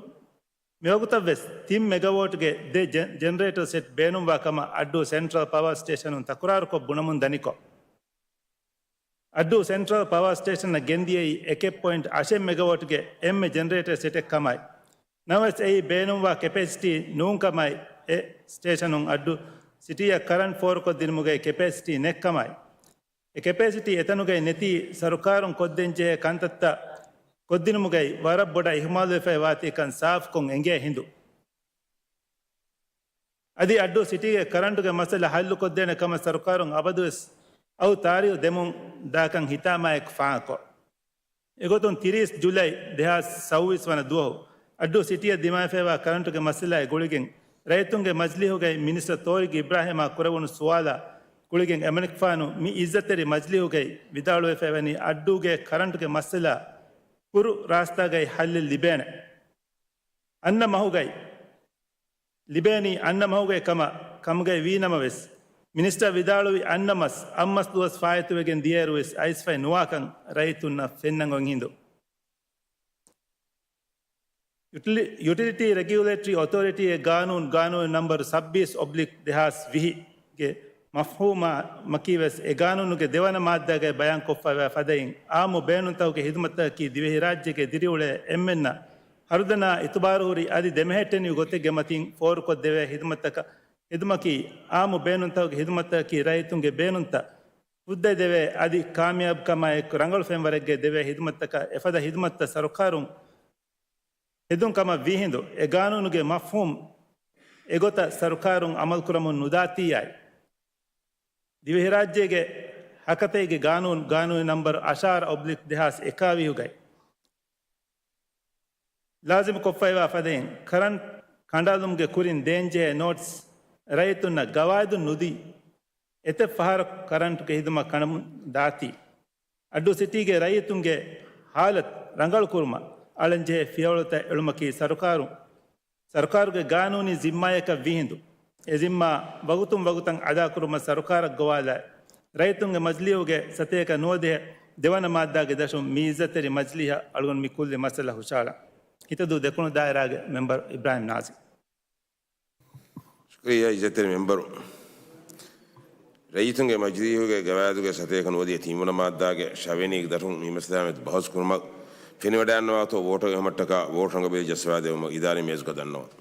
މިވަގުތަށްވެސް ތިން މެގަވޯޓްގެ ދެ ޖެ-، ޖެނެރޭޓަރ ސެޓް ބޭނުންވާ ކަމަށް އައްޑޫ ސެންޓްރަލް ޕަވާ ސްޓޭޝަނުން ތަކުރާރުކޮށް ބުނަމުން ދަނިކޮށް، އައްޑޫ ސެންޓްރަލް ޕަވާ ސްޓޭޝަނަށް ގެންދިޔައީ އެކެއް ޕޮއިންޓް އަށެއް މެގަވޯޓްގެ އެންމެ ޖެނެރޭޓަރ ސެޓެއް ކަމާއި، ނަމަވެސް އެއީ ބޭނުންވާ ކެޕޭސިޓީ ނޫން ކަމާއި، އެ ސްޓޭޝަނުން އައްޑޫ ސިޓީއަށް ކަރަންޓް ފޯރުކޮށްދިނުމުގައި ކެޕޭސިޓީ ނެތްކަމާއި، އެ ކެޕޭސިޓީ އެތަނުގައި ނެތީ ސަރުކާރުން ކޮށްދޭންޖެހޭ ކަންތައްތައް ކޮށްދިނުމުގައި ވަރަށް ބޮޑަށް އިހުމާލުވެފައި ވާތީކަން ސާފުކޮށް އެނގޭ ހިނދު. އަދި އައްޑޫ ސިޓީގެ ކަރަންޓުގެ މައްސަލަ ހައްލުކޮށްދޭނެ ކަމަށް ސަރުކާރުން އަބަދުވެސް އައު ތާރީހު ދެމުން ދާކަން ހިތާމައާއެކު ފާހަގަކޮށް، އެގޮތުން ތިރީސް ޖުލައި ދެހާސް ސައުވީސް ވަނަ ދުވަހު އައްޑޫ ސިޓީއަށް ދިމާވެފައިވާ ކަރަންޓުގެ މައްސަލައާ ގުޅިގެން ރައްޔިތުންގެ މަޖިލީހުގައި މިނިސްޓަރ ތޯރިގް އިބްރާހީމާ ކުރެވުނު ސުވާލާ ގުޅިގެން އެމަނިކުފާނު މި އިއްޒަތްތެރި މަޖިލީހުގައި ވިދާޅުވެފައިވަނީ އައްޑޫގެ ކަރަންޓުގެ މައްސަލަ ކުރު ރާސްތާގައި ހައްލެއް ލިބޭނެ. އަންނަ މަހުގައި ލިބޭނީ އަންނަ މަހުގައި ކަމަށް ކަމުގައި ވީނަމަވެސް، މިނިސްޓަރ ވިދާޅުވި އަންނަ މަސް އަށްމަސް ދުވަސް ފާއިތުވެގެން ދިޔައިރުވެސް އައިސްފައި ނުވާކަން ރައްޔިތުންނަށް ފެންނަން އޮތް ހިނދު. ޔުޓިލި-، ޔުޓިލިޓީ ރެގިއުލޭޓަރީ އޮތޯރިޓީއެއް ގާނޫނު، ގާނޫނު ނަންބަރު ސައްބީސް އޮބްލިކް ދެހާސް ވިހި ގެ މަފްހޫމަކީ ވެސް އެ ގާނޫނުގެ ދެވަނަ މާއްދާގައި ބަޔާންކޮށްފައިވާ ފަދައިން، އާއްމު ބޭނުންތަކުގެ ހިދުމަތްތަކަކީ ދިވެހިރާއްޖޭގެ ދިރިއުޅޭ އެންމެންނަށް ހަރުދަނާ އިތުބާރުހުރި އަދި ދެމެހެއްޓެނިވި ގޮތެއްގެ މަތިން ފޯރުކޮށްދެވޭ ހިދުމަތަކަށް، ހިދުމަކީ އާއްމު ބޭނުންތަކުގެ ހިދުމަތަކަކީ ރައްޔިތުންގެ ބޭނުންތައް ފުއްދައިދެވޭ އަދި ކާމިޔާބުކަމާއެކު ރަނގަޅު ފެންވަރެއްގައި ދެވޭ ހިދުމަތަކަށް އެފަދަ ހިދުމަތްތައް ސަރުކާރުން ހެދުން ކަމަށް ވީހިނދު، އެ ގާނޫނުގެ މަފްހޫމް އެގޮތަށް ސަރުކާރުން އަމަލުކުރަމުން ނުދާތީއާއި، ދިވެހިރާއްޖޭގެ ހަކަތައިގެ ގާނޫނު، ގާނޫނީ ނަންބަރު އަށާރަ އޮބްލިކް ދެހާސް އެކާވީހުގައި ލާޒިމުކޮށްފައިވާ ފަދައިން، ކަރަންޓް ކަނޑާލުމުގެ ކުރިން ދޭންޖެހޭ ނޯޓިސް ރައްޔިތުންނަށް ގަވާއިދުން ނުދީ، އެތައް ފަހަރަކު ކަރަންޓުގެ ހިދުމަތް ކަނޑަމުން ދާތީ. އައްޑޫ ސިޓީގެ ރައްޔިތުންގެ ހާލަތު ރަނގަޅުކުރުމަށް އަޅަންޖެހޭ ފިޔަވަޅުތައް އެޅުމަކީ ސަރުކާރު، ސަރުކާރުގެ ގާނޫނީ ޒިންމާޔަކަށް ވީހިނދު، އެ ޒިންމާ ވަގުތުން ވަގުތަށް އަދާކުރުމަށް ސަރުކާރަށް ގޮވާލާ، ރައްޔިތުންގެ މަޖިލީހުގެ ސަތޭކަ ނުވަދިހަ ދެވަނަ މާއްދާގެ ދަށުން މި އިއްޒަތްތެރި މަޖިލީހަށް އަޅުގަނޑު މި ކުއްލި މައްސަލަ ހުށައަޅާ. ހިތަދޫ ދެކުނު ދާއިރާގެ މެމްބަރު އިބްރާހިމް ނާޒިމް. ޝުކުރިއްޔާ އިއްޒަތްތެރި މެމްބަރު. ރައްޔިތުންގެ މަޖިލީހުގެ ގަވާއިދުގެ ސަތޭކަ ނުވަދިހަ ތިންވަނަ މާއްދާގެ ޝަވިޔަނީގެ ދަށުން މި މައްސަލާ މެދު ބަހުސް ކުރުމަށް ފެނިވަޑައިގަންނަވާތޯ ވޯޓުގެ ހަމައަށްޓަކާ ވޯޓު ރަނގަބޭލި ޖައްސަވާދެވުމަށް އިދާރީ މޭޒުގަ ދަންނަވަން.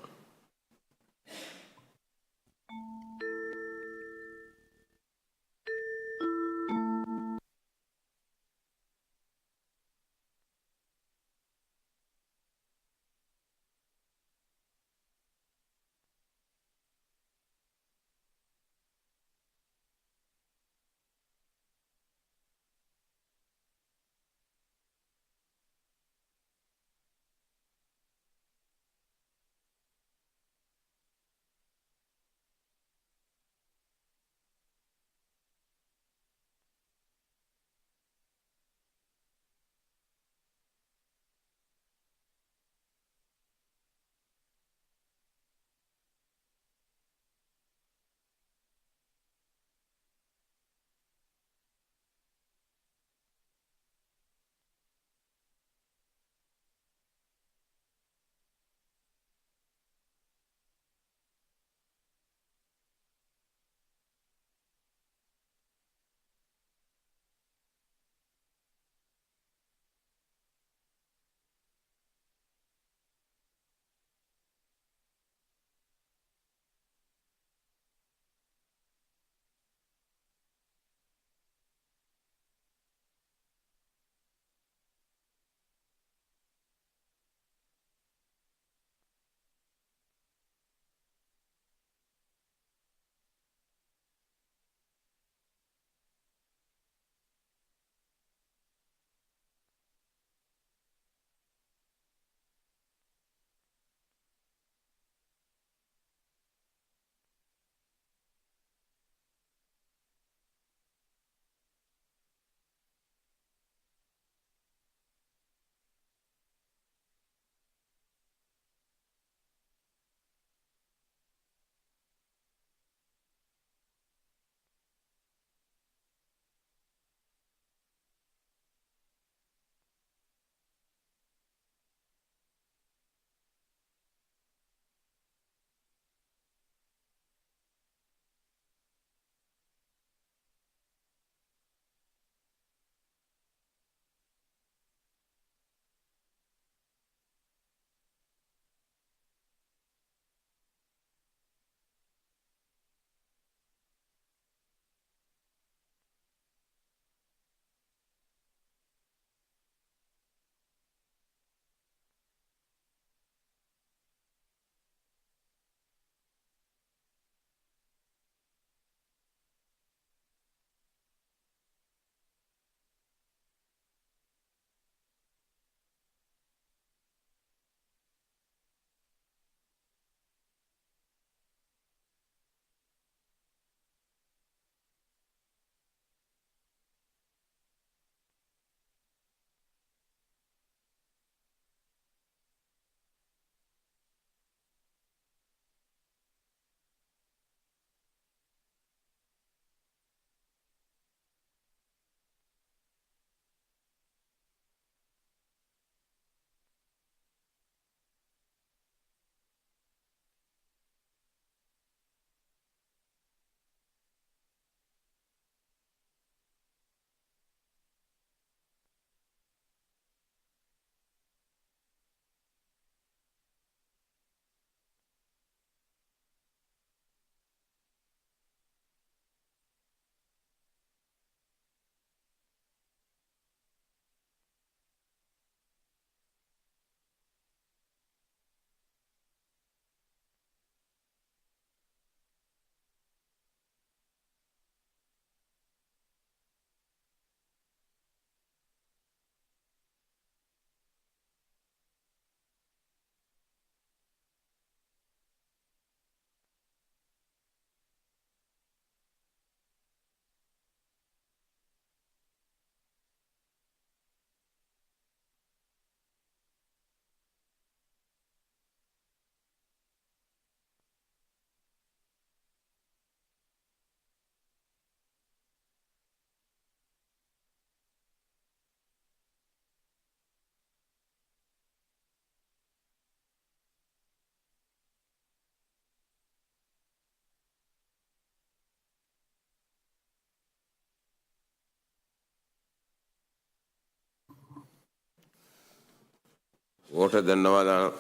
ވޯޓަށް ދަންނަވާލާނަން.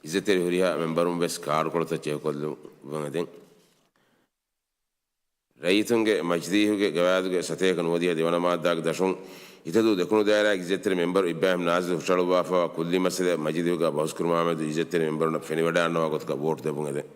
އިއްޒަތްތެރި ހުރިހާ މެންބަރުން ވެސް ކާޑުކޮޅުތައް ޗެކުކޮށްލުން އެދެން. ރައްޔިތުންގެ މަޖިލީހުގެ ގަވާއިދުގެ ސަތޭކަ ނުވަދިހަ ދެވަނަ މާއްދާގެ ދަށުން އިތަދޫ ދެކުނު ދާއިރާގެ އިއްޒަތްތެރި މެންބަރު އިބްރާހިމް ނާޒިރު ހުށަހަޅުއްވާފައިވާ ކުއްލި މައްސަލައަށް މަޖިލީހުގަ ބަހުސްކުރުމާމެދު އިއްޒަތްތެރި މެންބަރުންނަށް ފެނިވަޑައިގަންނަވާ ގޮތަކަށް ވޯޓް ދެއްވުން އެދެން.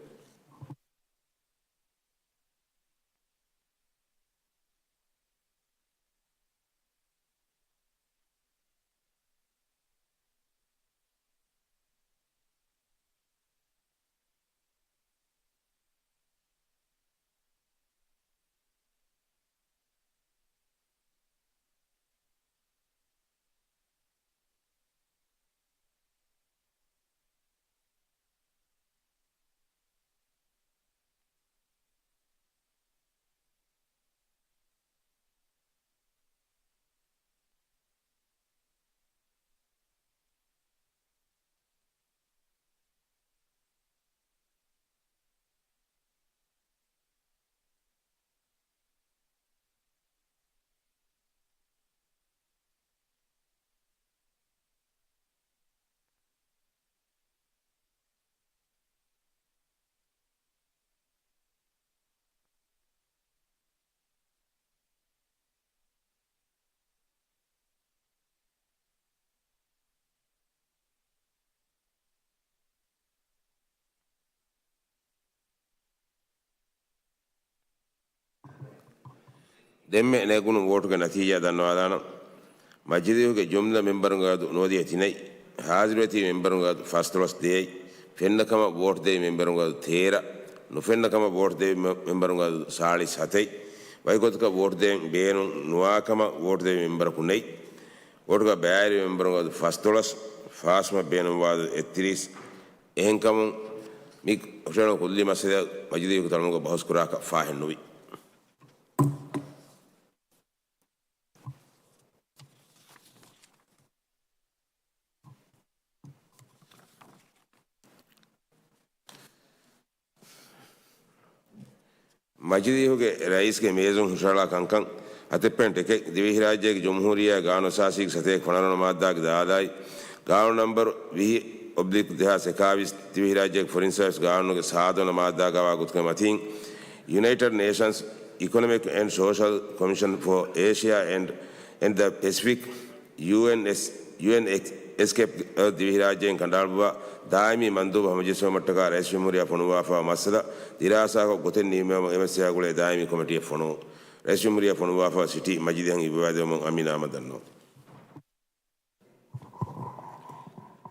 ދެންމެ ނެގުނު ވޯޓުގެ ނަތީޖާ ދަންނަވާލާނަން. މަޖިލީހުގެ ޖުމްލަ މެންބަރުންގެ އަދު ނުވަދިހަ ތިނެއް، ހާޒިރުވެތި މެންބަރުންގެ އަދު ފަސްދޮޅަސް ދޭއް، ފެންނަ ކަމަށް ވޯޓް ދެވި މެންބަރުންގެ އަދު ތޭރަ، ނުފެންނަ ކަމަށް ވޯޓް ދެވި މެ-، މެންބަރުންގެ އަދު ސާޅީސް ހަތެއް، ވަކި ގޮތަކަށް ވޯޓް ދެވެން ބޭނުން ނުވާ ކަމަށް ވޯޓް ދެވި މެންބަރަކު ނެތް. ވޯޓުގަ ބައިވެރި މެންބަރުންގެ އަދު ފަސްދޮޅަސް، ފާސްކަމަށް ބޭނުންވާ އަދު އެއްތިރީސް. އެހެންކަމުން މި ހުށަހެޅުނު ކުއްލި މައްސަލަ މަޖިލީހުގެ ތަޅުމުގަ ބަހުސްކުރާކަށް ފާހެއްނުވި. މަޖިލީހުގެ ރައީސްގެ މޭޒުން ހުށަހަޅާ ކަންކަން. ހަތެއް ޕޮއިންޓް އެކެއް، ދިވެހިރާއްޖޭގެ ޖުމްހޫރިއްޔާ ގާނޫނުއަސާސީގެ ސަތޭކަ ފަނަރަވަނަ މާއްދާގެ ދާލާއި، ގާނޫނު ނަމްބަރު ވިހި އޮބްލިކް ދެހާސް އެކާވީސް، ދިވެހިރާއްޖޭގެ ފޮރިން ސާވިސް ގާނޫނުގެ ސާދަވަނަ މާއްދާގައިވާ ގޮތުގެ މަތީން، ޔުނައިޓެޑް ނޭޝަންސް އިކޮނޮމިކް އެންޑް ސޯޝަލް ކޮމިޝަން ފޯ އޭޝިއާ އެންޑް، އެންޑް ދަ ޕެސިފިކް، ޔޫއެންއެސް، ޔޫއެންއެސްކޭޕް ދިވެހިރާއްޖޭން ކަނޑައަޅުއްވާ ދާއިމީ މަންދޫބު ހަމަޖެއްސުމަށްޓަކާ ރައީސްޖުމްހޫރިއްޔާ ފޮނުއްވާފައިވާ މައްސަލަ ދިރާސާކޮށް ގޮތެއް ނިންމެވުމަށް އެމައްސަލައާ ގުޅޭ ދާއިމީ ކޮމިޓީއެއް ފޮނުވުން. ރައީސްޖުމްހޫރިއްޔާ ފޮނުއްވާފައިވާ ސިޓީ މަޖިލީހަށް އިއްވަވާދެވުމަށް އަމީނާ އަހްމަދު ދަންނަވަން.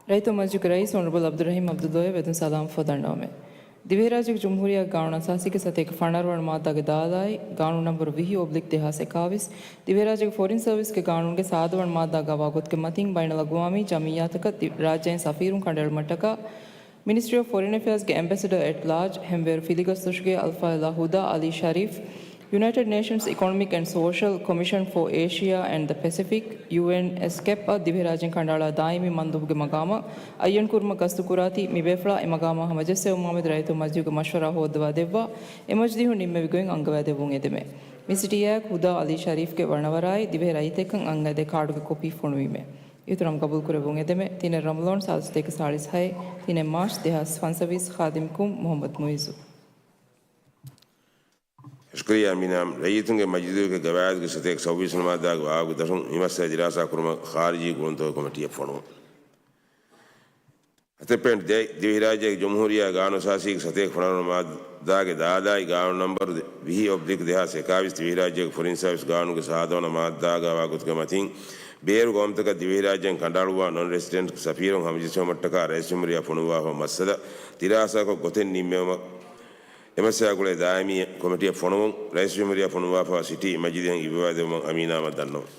ރައްޔިތުންގެ މަޖިލީހުގެ ރައީސް އޮނަރަބަލް ޢަބްދުއްރަޙީމް ޢަބްދުﷲ ވެދުން ސަލާމަތް ފޮދަންނަވަމޭ. ދިވެހިރާއްޖޭގެ ޖުމްހޫރިއްޔާގެ ގާނޫނުއަސާސީގެ ސަތޭކަ ފަނަރަވަނަ މާއްދާގެ ދާލާއި، ގާނޫނު ނަމްބަރު ވިހި އޮބްލިކް ދެހާސް އެކާވީސް، ދިވެހިރާއްޖޭގެ ފޮރިން ސަރވިސްގެ ގާނޫނުގެ ސާދަވަނަ މާއްދާގައިވާ ގޮތުގެ މަތިން ބައިނަލްއަގުވާމީ ޖަމިއްޔާތަކަށް ދި-، ރާއްޖޭން ސަފީރުން ކަނޑައެޅުމަށްޓަކާ، މިނިސްޓްރީ އޮފް ފޮރިން އެފެއާޒްގެ އެމްބެސެޑަރ އެޓް ލާޖް، ހެންވޭރު ފިލިގަސްދޮށުގެ އަލްފާޟިލާ ހުދާ ޢަލީ ޝަރީފް، ޔުނައިޓެޑް ނޭޝަންސް އިކޮނޮމިކް އެންޑް ސޯޝަލް ކޮމިޝަން ފޯ އޭޝިއާ އެންޑް ދަ ޕެސިފިކް، ޔޫއެންއެސްކޭޕް އަށް ދިވެހިރާއްޖޭން ކަނޑައަޅާ ދާއިމީ މަންދޫބުގެ މަގާމަށް އައްޔަންކުރުމަށް ގަސްތުކުރާތީ، މިބޭފުޅާ އެ މަގާމާ ހަމަޖެއްސެވުމާމެދު ރައްޔިތުންގެ މަޖިލީހުގެ މަޝްވަރާ ހޯއްދަވާ ދެއްވާ، އެ މަޖިލީހުން ނިންމެވި ގޮތް އަންގަވާދެއްވުން އެދެމޭ. މި ސިޓީއާއެކު ހުދާ ޢަލީ ޝަރީފްގެ ވަނަވަރާއި ދިވެހި ރައްޔިތެއްކަން އަންގައިދޭ ކާޑުގެ ކޮޕީ ފޮނުވީމޭ. އިތުރަށް ގަބޫލުކުރެއްވުން އެދެމޭ. ތިނެއް ރަމަޟާން ސާދަ ސަތޭކަ ސާޅީސް ހައެއް، ތިނެއް މާޗް ދެހާސް ފަންސަވީސް، ޚާދިމް ކުން މުޙައްމަދު މުއިއްޒު. ޝުކުރިއްޔާ މިނާމް. ރައްޔިތުންގެ މަޖިލީހުގެ ގަވާއިދުގެ ސަތޭކަ ސައުވީސް ވަނަ މާއްދާގެ ވާހަކަ ދަށުން މި މައްސަލަ ދިރާސާ ކުރުމަށް ޚާރިޖީ ގުޅުންތަކުގެ ކޮމިޓީއެއް ފޮނުވުން. ހަތެއް ޕޮއިންޓް ދެ، ދިވެހިރާއްޖޭގެ ޖުމްހޫރިއްޔާ ގާނޫނުއަސާސީގެ ސަތޭކަ ފަނަރަވަނަ މާއްދާގެ ދާލާއި ގާނޫނު ނަމްބަރު ވިހި އޮބްލިކް ދެހާސް އެކާވީސް ދިވެހިރާއްޖޭގެ ފޮރިން ސަރވިސް ގާނޫނުގެ ސާދަވަނަ މާއްދާގައިވާ ގޮތުގެ މަތިން ބޭރު ގައުމުތަކަށް ދިވެހިރާއްޖޭން ކަނޑައަޅުއްވާ ނޮން ރެސިޑެންޓް ސަފީރުން ހަމަޖެއްސުމަށްޓަކާ ރައީސްޖުމްހޫރިއްޔާ ފޮނުއްވާފަ މައްސަލަ ދިރާސާކޮށް ގޮތެއް ނިންމެވުމަށް އެމައްސަލައާ ގުޅޭ ދާއިމީ ކޮމިޓީއަށް ފޮނުވުން. ރައީސްޖުމްހޫރިއްޔާ ފޮނުއްވާފަ ސިޓީ މަޖިލީހަށް އިއްވަވާދެއްވުމަށް އަމީނާ އަހްމަދު ދަންނަވަން.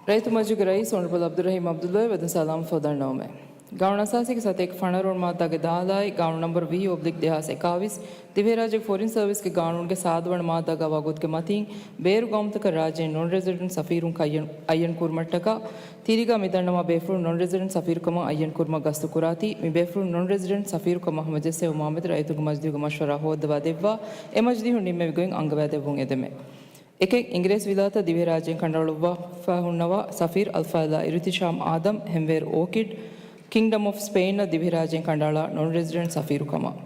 ރައްޔިތުންގެ މަޖިލީހުގެ ރައީސް އޮނަރަބަލް ޢަބްދުއްރަޙީމް ޢަބްދުﷲ ވެދުން ސަލާމަތް ފޮދަންނަވަމޭ. ގާނޫނުއަސާސީގެ ސަތޭކަ ފަނަރަވަނަ މާއްދާގެ ދާލާއި، ގާނޫނު ނަމްބަރު ވިހި އޮބްލިކް ދެހާސް އެކާވީސް، ދިވެހިރާއްޖޭގެ ފޮރިން ސަރވިސްގެ ގާނޫނުގެ ސާދަވަނަ މާއްދާގައިވާ ގޮތުގެ މަތީން، ބޭރު ގައުމުތަކަށް ރާއްޖޭން ނޮން ރެސިޑެންޓް ސަފީރުން ކައްޔަން، އައްޔަން ކުރުމަށްޓަކާ، ތިރީގަ މިދަންނަވާ ބޭފުޅުން ނޮން ރެސިޑެންޓް ސަފީރުކަމަށް އައްޔަން ކުރުމަށް ގަސްތުކުރާތީ، މި ބޭފުޅުން ނޮން ރެސިޑެންޓް ސަފީރުކަމަށް ހަމަޖެއްސެވުމާމެދު ރައްޔިތުންގެ މަޖިލީހުގެ މަޝްވަރާ ހޯއްދަވާ ދެއްވާ، އެ މަޖިލީހުން ނިންމެވި ގޮތް އަންގަވާދެއްވުން އެދެމޭ. އެކެއް، އިނގިރޭސިވިލާތަށް ދިވެހިރާއްޖޭން ކަނޑައަޅުއްވާފަ ހުންނަވާ ސަފީރު އަލްފާޟިލާ އިރުތިޝާމް އާދަމް، ހެމްވޭރު އޯކިޑް، ކިންގޑަމް އޮފް ސްޕެއިންއަށް ދިވެހިރާއްޖޭން ކަނޑައަޅާ ނޮން ރެޒިޑެންޓް ސަފީރު ކަމަށް.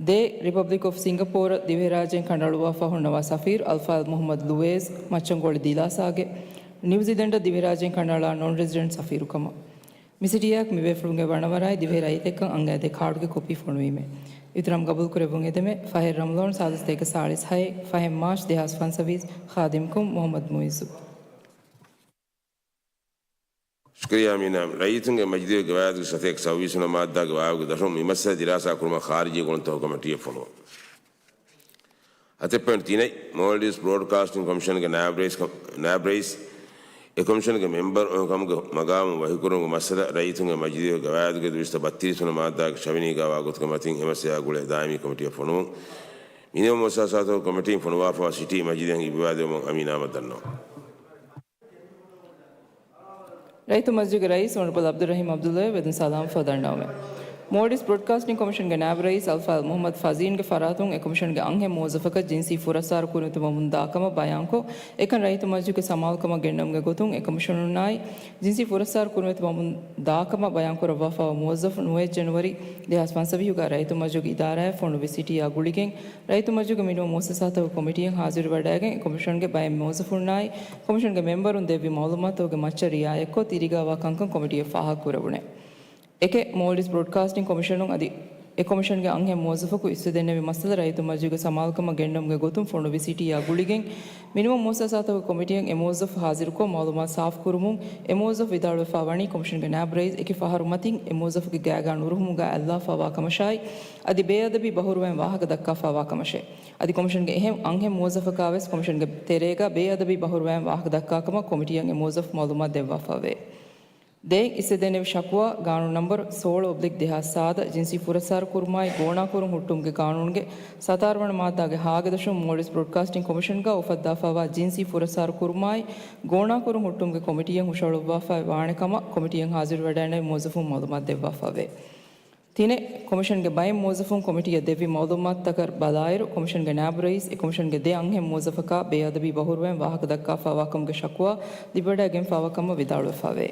ދޭ، ރިޕަބްލިކް އޮފް ސިންގަޕޯރަށް ދިވެހިރާއްޖޭން ކަނޑައަޅުއްވާފަ ހުންނަވާ ސަފީރު އަލްފާޟިލް މުޙައްމަދު ލުވޭޒް، މައްޗަންގޮޅި ދިލާސާގެ، ނިއުޒީލެންޑަށް ދިވެހިރާއްޖޭން ކަނޑައަޅާ ނޮން ރެޒިޑެންޓް ސަފީރު ކަމަށް. މި ސިޓީއާއެކު މި ބޭފުޅުންގެ ވަނަވަރާއި ދިވެހި ރައްޔިތެއްކަން އަންގައިދޭ ކާޑުގެ ކޮޕީ ފޮނުވީމޭ. އިތުރަމް ގަބޫލުކުރެއްވުން އެދެމޭ، ފަހެ ރަމަޟާން ސާދަ ސަތޭކަ ސާޅީސް ހައެއް، ފަހެ މާޗް ދެހާސް ފަންސަވީސް، ޚާދިމްކޮށް މުޙައްމަދު މުއިއްޒު. ޝުކުރިއްޔާ މީނާ. ރައްޔިތުންގެ މަޖިލީހުގެ ގަވާއިދުގެ ސަތޭކަ ސައުވީސް ވަނަ މާއްދާގެ ވާވަގު ދަށުން މި މައްސަލަ ދިރާސާ ކުރުމަށް ޚާރިޖީ ގުޅުންތަކުގެ ކޮމިޓީއެއް ފޮނުވުން. ހަތެއް ޕޮއިންޓް ތިނެއް، މޯލްޑިވްސް ބްރޯޑްކާސްޓިން ކޮމިޝަންގެ ނާއިބް ރައީސް ކަ-، ނާއިބް ރައީސް އެ ކޮމިޝަންގެ މެމްބަރު ކަމުގެ މަގާމު ވަކިކުރުމުގެ މައްސަލަ ރައްޔިތުންގެ މަޖިލީހުގެ ގަވާއިދުގެ ދުވިސައްތަ ބައްތިރީސް ވަނަ މާއްދާގެ ޝަވިނީގާ ވާގޮތުގެ މަތިން އެ މައްސަލައާ ގުޅޭ ދާއިމީ ކޮމިޓީއެއް ފޮނުވުން. މިނިވަން މުއައްސަސާތަކުގެ ކޮމިޓީން ފޮނުވާފަވާ ސިޓީ މަޖިލީހަށް އިބަވާދެވުމަށް އަމީނާމަ ދަންނަވަން. ރައްޔިތުންގެ މަޖިލީހުގެ ރައީސް އޮނަރަބަލް އަބްދުއްރަހީމް އަބްދުއްލާއަށް ވެދުން ސަލާމް ފަދަ ދަންނަވަމެވެ. މޯލްޑިވްސް ބްރޯޑްކާސްޓިން ކޮމިޝަންގެ ނާއިބް ރައީސް އަލްފާޟިލް މުޙައްމަދު ފަޒީންގެ ފަރާތުން އެ ކޮމިޝަންގެ އަންހެން މުވައްޒަފަކަށް ޖިންސީ ފުރައްސާރަ ކުރިމަތިވަމުން ދާ ކަމަށް ބަޔާންކޮށް، އެކަން ރައްޔިތުންގެ މަޖިލީހުގެ ސަމާލުކަމަށް ގެންނަމުގެ ގޮތުން އެ ކޮމިޝަނުންނާއި ޖިންސީ ފުރައްސާރަ ކުރިމަތިވަމުން ދާ ކަމަށް ބަޔާންކުރައްވާފައިވާ މުވައްޒަފު ނުވައެއް ޖަނަވަރީ ދެހާސް ފަންސަވީހުގަ ރައްޔިތުންގެ މަޖިލީހުގެ އިދާރާއަށް ފޮނުއްވި ސިޓީއާ ގުޅިގެން، ރައްޔިތުންގެ މަޖިލީހުގެ މިނިވަން މުއައްސަސާތަކުގެ ކޮމިޓީއަށް ހާޒިރުވެވަޑައިގެން އެ ކޮމިޝަންގެ ބައެއް މުވައްޒަފުންނާއި ކޮމިޝަންގެ މެމްބަރުން ދެއްވި މައުލޫމާތުގެ މައްޗަށް ރިއާޔަތްކޮށް ތިރީގާވާ ކަންކަން ކޮމިޓީއަށް ފާހަގަކުރެވުނެ. އެކެއް، މޯލްޑިވްސް ބްރޯޑްކާސްޓިން ކޮމިޝަނުން އަދި އެ ކޮމިޝަންގެ އަންހެން މުވައްޒަފަކު އިސްވެދެންނެވި މައްސަލަ ރައްޔިތުންގެ މަޖިލީހުގެ ސަމާލުކަމަށް ގެންނަމުގެ ގޮތުން ފޮނުއްވި ސިޓީއާ ގުޅިގެން، މިނިވަން މުއައްސަސާތަކުގެ ކޮމިޓީއަށް އެ މުވައްޒަފު ހާޒިރުކޮށް މައުލޫމާތު ސާފުކުރުމުން އެ މުވައްޒަފު ވިދާޅުވެފަ ވަނީ ކޮމިޝަންގެ ނާއިބް ރައީސް އެކި ފަހަރު މަތިން އެ މުވައްޒަފުގެ ގާގާ ނުރުހުމުގަ އައްލާފައިވާ ކަމަށާއި، އަދި ބޭއަދަބީ ބަހުރުވައިން ވާހަކަ ދައްކާފައިވާ ކަމަށޭ. އަދި ކޮމިޝަންގެ އެހެން އަންހެން މުވައްޒަފަކާވެސް ކޮމިޝަންގެ ތެރޭގަ ބޭއަދަބީ ބަހުރުވައިން ވާހަކަ ދައްކާ ކަމަށް ކޮމިޓީއަށް އެ މުވައްޒަފު މައުލޫމާތު ދެއްވާފައެވެ. ދޭން އިސްވެދެންނެވި ޝަކުވާ، ގާނޫނު ނަންބަރު ސޯޅަ އޮބްލިކް ދެހާސް ސާދަ، ޖިންސީ ފުރައްސާރަ ކުރުމާއި ގޯނާކުރުން ހުއްޓުމުގެ ގާނޫނުގެ ސަތާރަ ވަނަ މާއްދާގެ ހާގަދަށުން މޯލްޑިވްސް ބްރޯޑްކާސްޓިން ކޮމިޝަންގަ އުފައްދާފައިވާ ޖިންސީ ފުރައްސާރަ ކުރުމާއި ގޯނާކުރުން ހުއްޓުމުގެ ކޮމިޓީއަށް ހުށަހަޅުއްވާފައި ވާނެ ކަމަށް ކޮމިޓީއަށް ހާޒިރުވެވަޑައިގެންނެވި މުވައްޒަފުން މައުލޫމާތު ދެއްވާފައެވެ. ތިނެއް، ކޮމިޝަންގެ ބައެއް މުވައްޒަފުން ކޮމިޓީއަށް ދެއްވި މައުލޫމާތުތަކަށް ބަލާއިރު، ކޮމިޝަންގެ ނާއިބު ރައީސް އެ ކޮމިޝަންގެ ދެ އަންހެން މުވައްޒަފަކާ ބޭއަދަބީ ބަހުރުވައިން ވާހަކަ ދައްކާފައިވާކަމުގެ ޝަކުވާ ލިބިވަޑައިގެންފައިވާކަމަށް ވިދާޅުވެފައެވެ.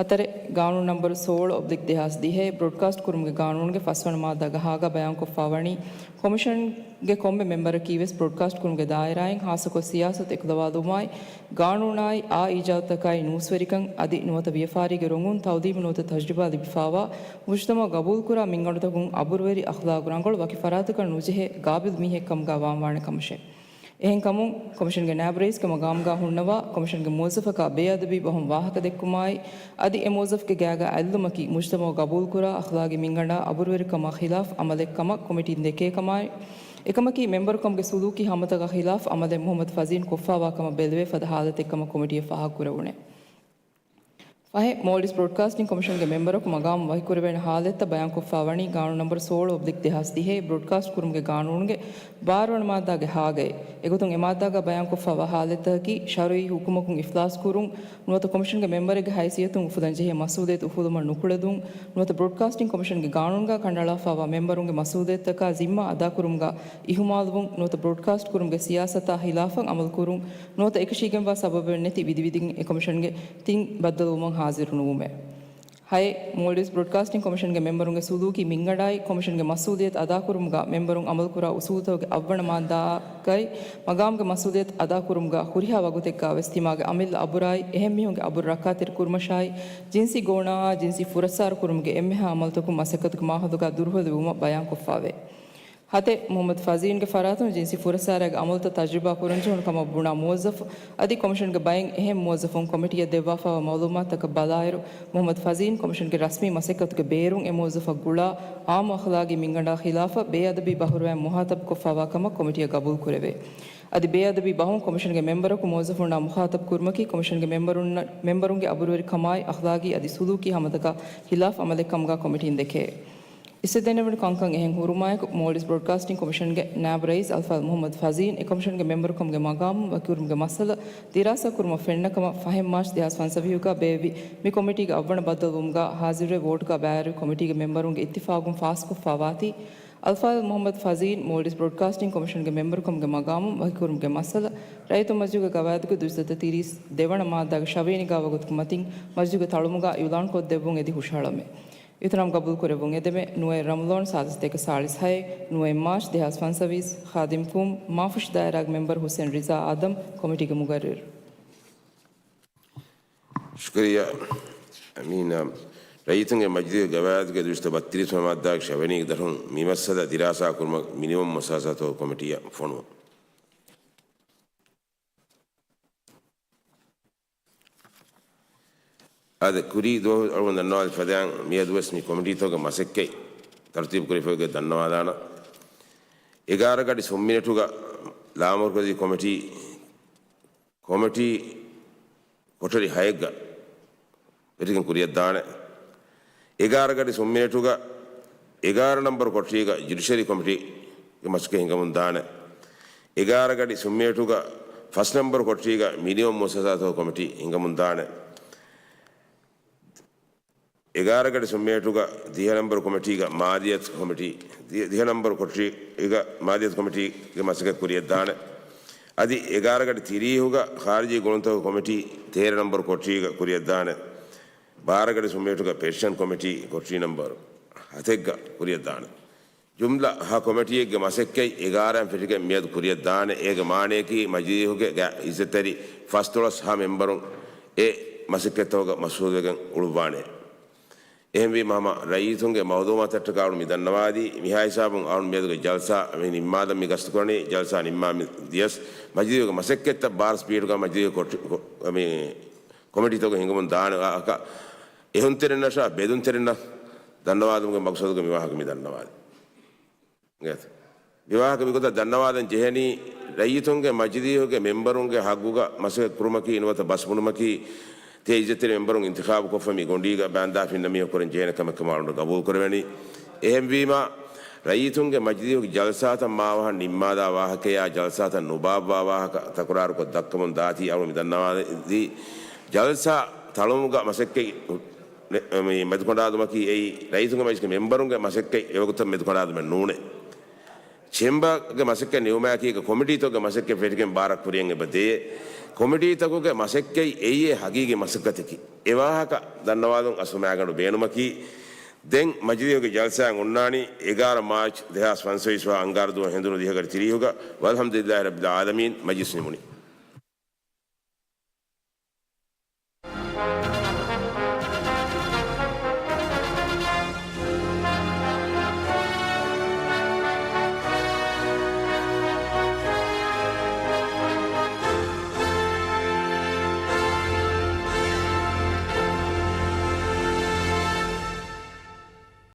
ހަތަރެއް، ގާނޫނު ނަންބަރު ސޯޅަ އޮބްލިކް ދެހާސް ދިހައެއް، ބްރޯޑްކާސްޓް ކުރުމުގެ ގާނޫނުގެ ފަސްވަނަ މާއްދާގެ ހާގާ ބަޔާންކޮށްފައިވަނީ، ކޮމިޝަންގެ ކޮންމެ މެމްބަރަކީވެސް ބްރޯޑްކާސްޓް ކުރުމުގެ ދާއިރާއިން ޚާއްޞަކޮށް ސިޔާސަތު އެކުލަވާލުމާއި، ގާނޫނާއި އާ އީޖާދުތަކާއި ނޫސްވެރިކަން އަދި ނުވަތަ ވިޔަފާރީގެ ރޮނގުން ތައުލީމު ނުވަތަ ތަޖުރިބާ ލިބިފައިވާ، މުޖުތަމަޢު ގަބޫލުކުރާ މިންގަނޑުތަކުން އަބުރުވެރި އަޚްލާގު ރަނގަޅު ވަކި ފަރާތަކަށް ނުޖެހޭ ގާބިލް މީހެއްކަމުގަ ވާންވާނެ ކަމަށެވެ. އެހެންކަމުން، ކޮމިޝަންގެ ނާއިބު ރައީސްގެ މަގާމުގަ ހުންނަވާ، ކޮމިޝަންގެ މުވައްޒަފަކާ ބޭއަދަބީ ބަހުން ވާހަކަ ދެއްކުމާއި، އަދި އެ މުވައްޒަފުގެ ގާގަ އަތްލުމަކީ މުޖުތަމަޢު ގަބޫލުކުރާ އަޚްލާގީ މިންގަނޑާ އަބުރުވެރިކަމާ ޚިލާފް އަމަލެއްކަމަށް ކޮމިޓީން ދެކޭ ކަމާއި، އެކަމަކީ މެމްބަރުކަމުގެ ސުލޫކީ ހަމަތަކާ ޚިލާފް އަމަލެއް މުޙައްމަދު ފަޒީން ކޮށްފައިވާ ކަމަށް ބެލެވޭ ފަދަ ހާލަތެއްކަމަށް ކޮމިޓީއަށް ފާހަގަކުރެވުނެ. ފަހެ، މޯލްޑިވްސް ބްރޯޑްކާސްޓިން ކޮމިޝަންގެ މެމްބަރަކު މަގާމު ވަކިކުރެވޭނެ ހާލަތްތައް ބަޔާންކޮށްފައިވަނީ ގާނޫނު ނަންބަރު ސޯޅަ އޮބްލިކް ދެހާސް ދިހައެއް ބްރޯޑްކާސްޓް ކުރުމުގެ ގާނޫނުގެ ބާރަ ވަނަ މާއްދާގެ ހާގައެވެ. އެގޮތުން އެ މާއްދާގަ ބަޔާންކޮށްފައިވާ ހާލަތްތަކަކީ، ޝަރުއީ ހުކުމަކުން އިފްލާސް ކުރުން، ނުވަތަ ކޮމިޝަންގެ މެމްބަރެއްގެ ހައިސިއްޔަތުން އުފުލަންޖެހޭ މަސްއޫލިއްޔަތު އުފުލުމަށް ނުކުޅެދުން، ނުވަތަ ބްރޯޑްކާސްޓިން ކޮމިޝަންގެ ގާނޫނުގަ ކަނޑައަޅާފައިވާ މެމްބަރުންގެ މަސްއޫލިއްޔަތުތަކާ ޒިންމާ އަދާކުރުމުގަ އިހުމާލުވުން، ނުވަތަ ބްރޯޑްކާސްޓް ކުރުމުގެ ސިޔާސަތާ ހިލާފަށް އަމަލުކުރުން، ނުވަތަ އެކަށީގެންވާ ސަބަބެއް ނެތި ވިދިވިދިގެން އެ ކޮމިޝަންގެ ތިން ބައްދަލުވުމަށް ހާޒިރު ނުވުމެވެ. ހައެއް، މޯލްޑިވްސް ބްރޯޑްކާސްޓިން ކޮމިޝަންގެ މެމްބަރުންގެ ސުލޫކީ މިންގަނޑާއި ކޮމިޝަންގެ މަސްއޫލިއްޔަތު އަދާކުރުމުގަ މެމްބަރުން އަމަލުކުރާ އުސޫލުތަކުގެ އަށްވަނަ މާއްދާގައި މަގާމުގެ މަސްއޫލިއްޔަތު އަދާކުރުމުގަ ހުރިހާ ވަގުތެއްގަވެސް ތިމާގެ އަމިއްލަ އަބުރާއި އެހެން މީހުންގެ އަބުރު ރައްކާތެރިކުރުމަށާއި ޖިންސީ ގޯނާއާ ޖިންސީ ފުރައްސާރަ ކުރުމުގެ އެންމެހާ އަމަލުތަކުން މަސައްކަތުގެ މާހައުލުގަ ދުރުހެލިވުމަށް ބަޔާންކޮށްފައެވެ. ހަތެއް، މުޙައްމަދު ފަޒީންގެ ފަރާތުން ޖިންސީ ފުރައްސާރައިގެ އަމަލުތައް ތަޖުރިބާ ކުރަންޖެހުނު ކަމަށް ބުނާ މުވައްޒަފު އަދި ކޮމިޝަންގެ ބައެއް އެހެން މުވައްޒަފުން ކޮމިޓީއަށް ދެއްވާފައިވާ މައުލޫމާތުތަކަށް ބަލާއިރު، މުޙައްމަދު ފަޒީން ކޮމިޝަންގެ ރަސްމީ މަސައްކަތުގެ ބޭރުން އެ މުވައްޒަފަށް ގުޅާ އާއްމު އަޚްލާގީ މިންގަނޑާ ޚިލާފަށް ބޭއަދަބީ ބަހުރުވައިން މުޚާޠަބުކޮށްފައިވާ ކަމަށް ކޮމިޓީއަށް ގަބޫލުކުރެވޭ. އަދި ބޭއަދަބީ ބަހުން ކޮމިޝަންގެ މެމްބަރަކު މުވައްޒަފުންނާ މުޚާޠަބު ކުރުމަކީ ކޮމިޝަންގެ މެމްބަރުންނަށް، މެމްބަރުންގެ އަބުރުވެރިކަމާއި އަޚްލާގީ އަދި ސުލޫކީ ހަމަތަކާ ޚިލާފް އަމަލެއް ކަމުގަ ކޮމިޓީން ދެކޭ. އިސްވެދެންނެވުނު ކަންކަން އެހެން ހުރުމާއެކު، މޯލްޑިވްސް ބްރޯޑްކާސްޓިން ކޮމިޝަންގެ ނާއިބު ރައީސް އަލްފާޟިލް މުޙައްމަދު ފަޒީން އެ ކޮމިޝަންގެ މެމްބަރުކަމުގެ މަގާމު ވަކިކުރުމުގެ މައްސަލަ ދިރާސާ ކުރުމަށް ފެންނަ ކަމަށް ފަހެއް މާޗް ދެހާސް ފަންސަވީހުގަ ބޭއްވި މި ކޮމިޓީގެ އަށްވަނަ ބައްދަލުވުމުގަ ހާޒިރުވެ ވޯޓުގަ ބައިވެރިވި ކޮމިޓީގެ މެމްބަރުންގެ އިއްތިފާގުން ފާސްކޮށްފައިވާތީ، އަލްފާޟިލް މުޙައްމަދު ފަޒީން މޯލްޑިވްސް ބްރޯޑްކާސްޓިން ކޮމިޝަންގެ މެމްބަރުކަމުގެ މަގާމުން ވަކިކުރުމުގެ މައްސަލަ ރައްޔިތުން މަޖިލީހުގެ ގަވާއިދުގެ ދުއިސައްތަ ތިރީސް ދެވަނަ މާއްދާގެ ށަވިޔަނި ގާ ވަގުތުގެ މަތިން މަޖިލީހުގެ ތަޅުމުގާ އިޢުލާންކޮށްދެއްވުން އެދި ހުށަހަޅަމޭ. އިޙްތިރާމް ގަބޫލުކުރެއްވުން އެދެމޭ. ނުވައެއް ރަމަޟާން ސާދަ ސަތޭކަ ސާޅީސް ހައެއް، ނުވައެއް މާޗް ދެހާސް ފަންސަވީސް، ޚާދިމް ކުއުމް، މާފުށި ދާއިރާގެ މެމްބަރު ހުސެން ރިޒާ އާދަމް، ކޮމިޓީގެ މުގައްރިރު. ޝުކުރިއްޔާ. އަމީނާ، ރައްޔިތުންގެ މަޖިލީހުގެ ގަވާއިދުގެ ދުއިސައްތަ ބައްތިރީސް މާއްދާގެ ޝަވިޔަނީގެ ދަށުން މި މައްސަލަ ދިރާސާ ކުރުމަށް މިނިވަން މުވައްސަސާތޯ ކޮމިޓީއަށް ފޮނުވަން. އާދެ، ކުރީ ދުވަހު އަޅުގަނޑު ދަންނަވާލި ފަދައިން މިއަދުވެސް މި ކޮމިޓީތަކުގެ މަސައްކަތް ތަރުތީބު ކުރެވިފައި ދަންނަވާލާނަން. އެގާރަ ގަޑި ސުންމިނެޓުގަ ލާމަރުކަޒީ ކޮމިޓީ، ކޮމިޓީ ކޮޓަރި ހައެއްގަ ވެޓިގެން ކުރިއަށްދާނެ. އެގާރަ ގަޑި ސުންމިނެޓުގަ އެގާރަ ނަންބަރު ކޮޓަރީގަ ޖުޑިޝަރީ ކޮމިޓީގެ މަސައްކަތް ހިނގަމުން ދާނެ. އެގާރަ ގަޑި ސުންމިނެޓުގަ ފަސް ނަންބަރު ކޮޓަރީގަ މިނިވަން މުވައްސަސާތޯ ކޮމިޓީ ހިނގަމުން ދާނެ. އެގާރަ ގަޑި ސުންމިނެޓުގަ ދިހަ ނަންބަރު ކޮމިޓީގަ މާލިއްޔަތު ކޮމިޓީ، ދި-، ދިހަ ނަންބަރު ކޮޓަރީގަ މާލިއްޔަތު ކޮމިޓީގެ މަސައްކަތް ކުރިއަށްދާނެ. އަދި އެގާރަ ގަޑި ތިރީހުގަ ޚާރިޖީ ގުޅުންތަކުގެ ކޮމިޓީ ތޭރަ ނަންބަރު ކޮޓަރީގަ ކުރިއަށްދާނެ. ބާރަ ގަޑި ސުންމިނެޓުގަ ޕެޓިޝަން ކޮމިޓީ ކޮޓަރީ ނަންބަރު ހަތެއްގަ ކުރިއަށްދާނެ. ޖުމްލަ ހަ ކޮމިޓީއެއްގެ މަސައްކަތް އެގާރައިން ފެށިގެން މިއަދު ކުރިއަށްދާނެ. އޭގެ މާނަޔަކީ މަޖިލީހުގެ ގަ-، އިއްޒަތްތެރި ފަސްދޮޅަސް ހަ މެމްބަރުން އެ މަސައްކަތްތަކުގަ މަޝްޣޫލުވެގެން އުޅުއްވާނެ. އެހެންވީމަ ހަމަ ރައްޔިތުންގެ މައުލޫމާތަށްޓަކާ އަޅު މި ދަންނަވާލީ، މިހާ ހިސާބުން އަޅު މިއަދުގެ ޖަލްސާ މި ނިންމާލަން މި ގަސްތުކުރަނީ، ޖަލްސާ ނިންމާ މި ދިޔަސް މަޖިލީހުގެ މަސައްކަތްތައް ބާރަސް ސްޕީޑުގަ މަޖިލީހުގެ ކޮޓް-، ކޮ-، މި ކޮމިޓީތަކުގަ ހިނގަމުން ދާނެ ވާހަކަ އެހުންތެރިންނަށާ ބެލުންތެރިންނަށް ދަންނަވާލުމުގެ މަގްސަދުގަ މި ވާހަކަ މި ދަންނަވާލީ. މި ވާހަކަ މިގޮތަށް ދަންނަވާލަން ޖެހެނީ، ރައްޔިތުންގެ މަޖިލީހުގެ މެމްބަރުންގެ ހައްގުގަ މަސައްކަތް ކުރުމަކީ ނުވަތަ ބަސް ބުނުމަކީ، ތިޔަ އިއްޒަތްތެރި މެމްބަރުން އިންތިޚާބުކޮށްފަ މި ގޮނޑީގަ ބައިންދާފިންނަ މީހަކު ކުރަން ޖެހޭނެ ކަމެއް ކަމަށް އަޅުގަނޑު ގަބޫލު ކުރެވެނީ. އެހެންވީމަ، ރައްޔިތުންގެ މަޖިލީހުގެ ޖަލްސާތައް މާވަހަށް ނިންމާލާ ވާހަކަޔާ، ޖަލްސާތައް ނުބާއްވާ ވާހަކަ ތަކުރާރުކޮށް ދައްކަމުން ދާތީ އަޅު މި ދަންނަވާލީ، ޖަލްސާ ތަޅުމުގަ މަސައްކަތް މި މެދުކަނޑާލުމަކީ އެއީ ރައްޔިތުންގެ މަޖިލީހުގެ މެމްބަރުންގެ މަސައްކަތް އެވަގުތަށް މެދުކަނޑާލުމެއް ނޫނޭ. ޗެމްބަރގެ މަސައްކަތް ނިމުމާއެކީގަ ކޮމިޓީތަކުގެ މަސައްކަތް ފެށިގެން ބާރަށް ކުރިއަށް އެބަ ދޭ. ކޮމިޓީތަކުގެ މަސައްކަތް އެއީ ހަގީގީ މަސައްކަތަކީ. އެ ވާހަކަ ދަންނަވާލުން އަސްލު މައިގަނޑު ބޭނުމަކީ، ދެން މަޖިލީހުގެ ޖަލްސާއެއް އޮންނާނީ އެގާރަ މާޗް ދެހާސް ފަންސަވީސް ވާ އަންގާރަ ދުވަހު ހެނދުނު ދިހަ ގަޑި ތިރީހުގަ. ވަލްޙަމްދުލިއްލާހި ރައްބިލް ޢާލަމީން. މަޖިލިސް ނިމުނީ.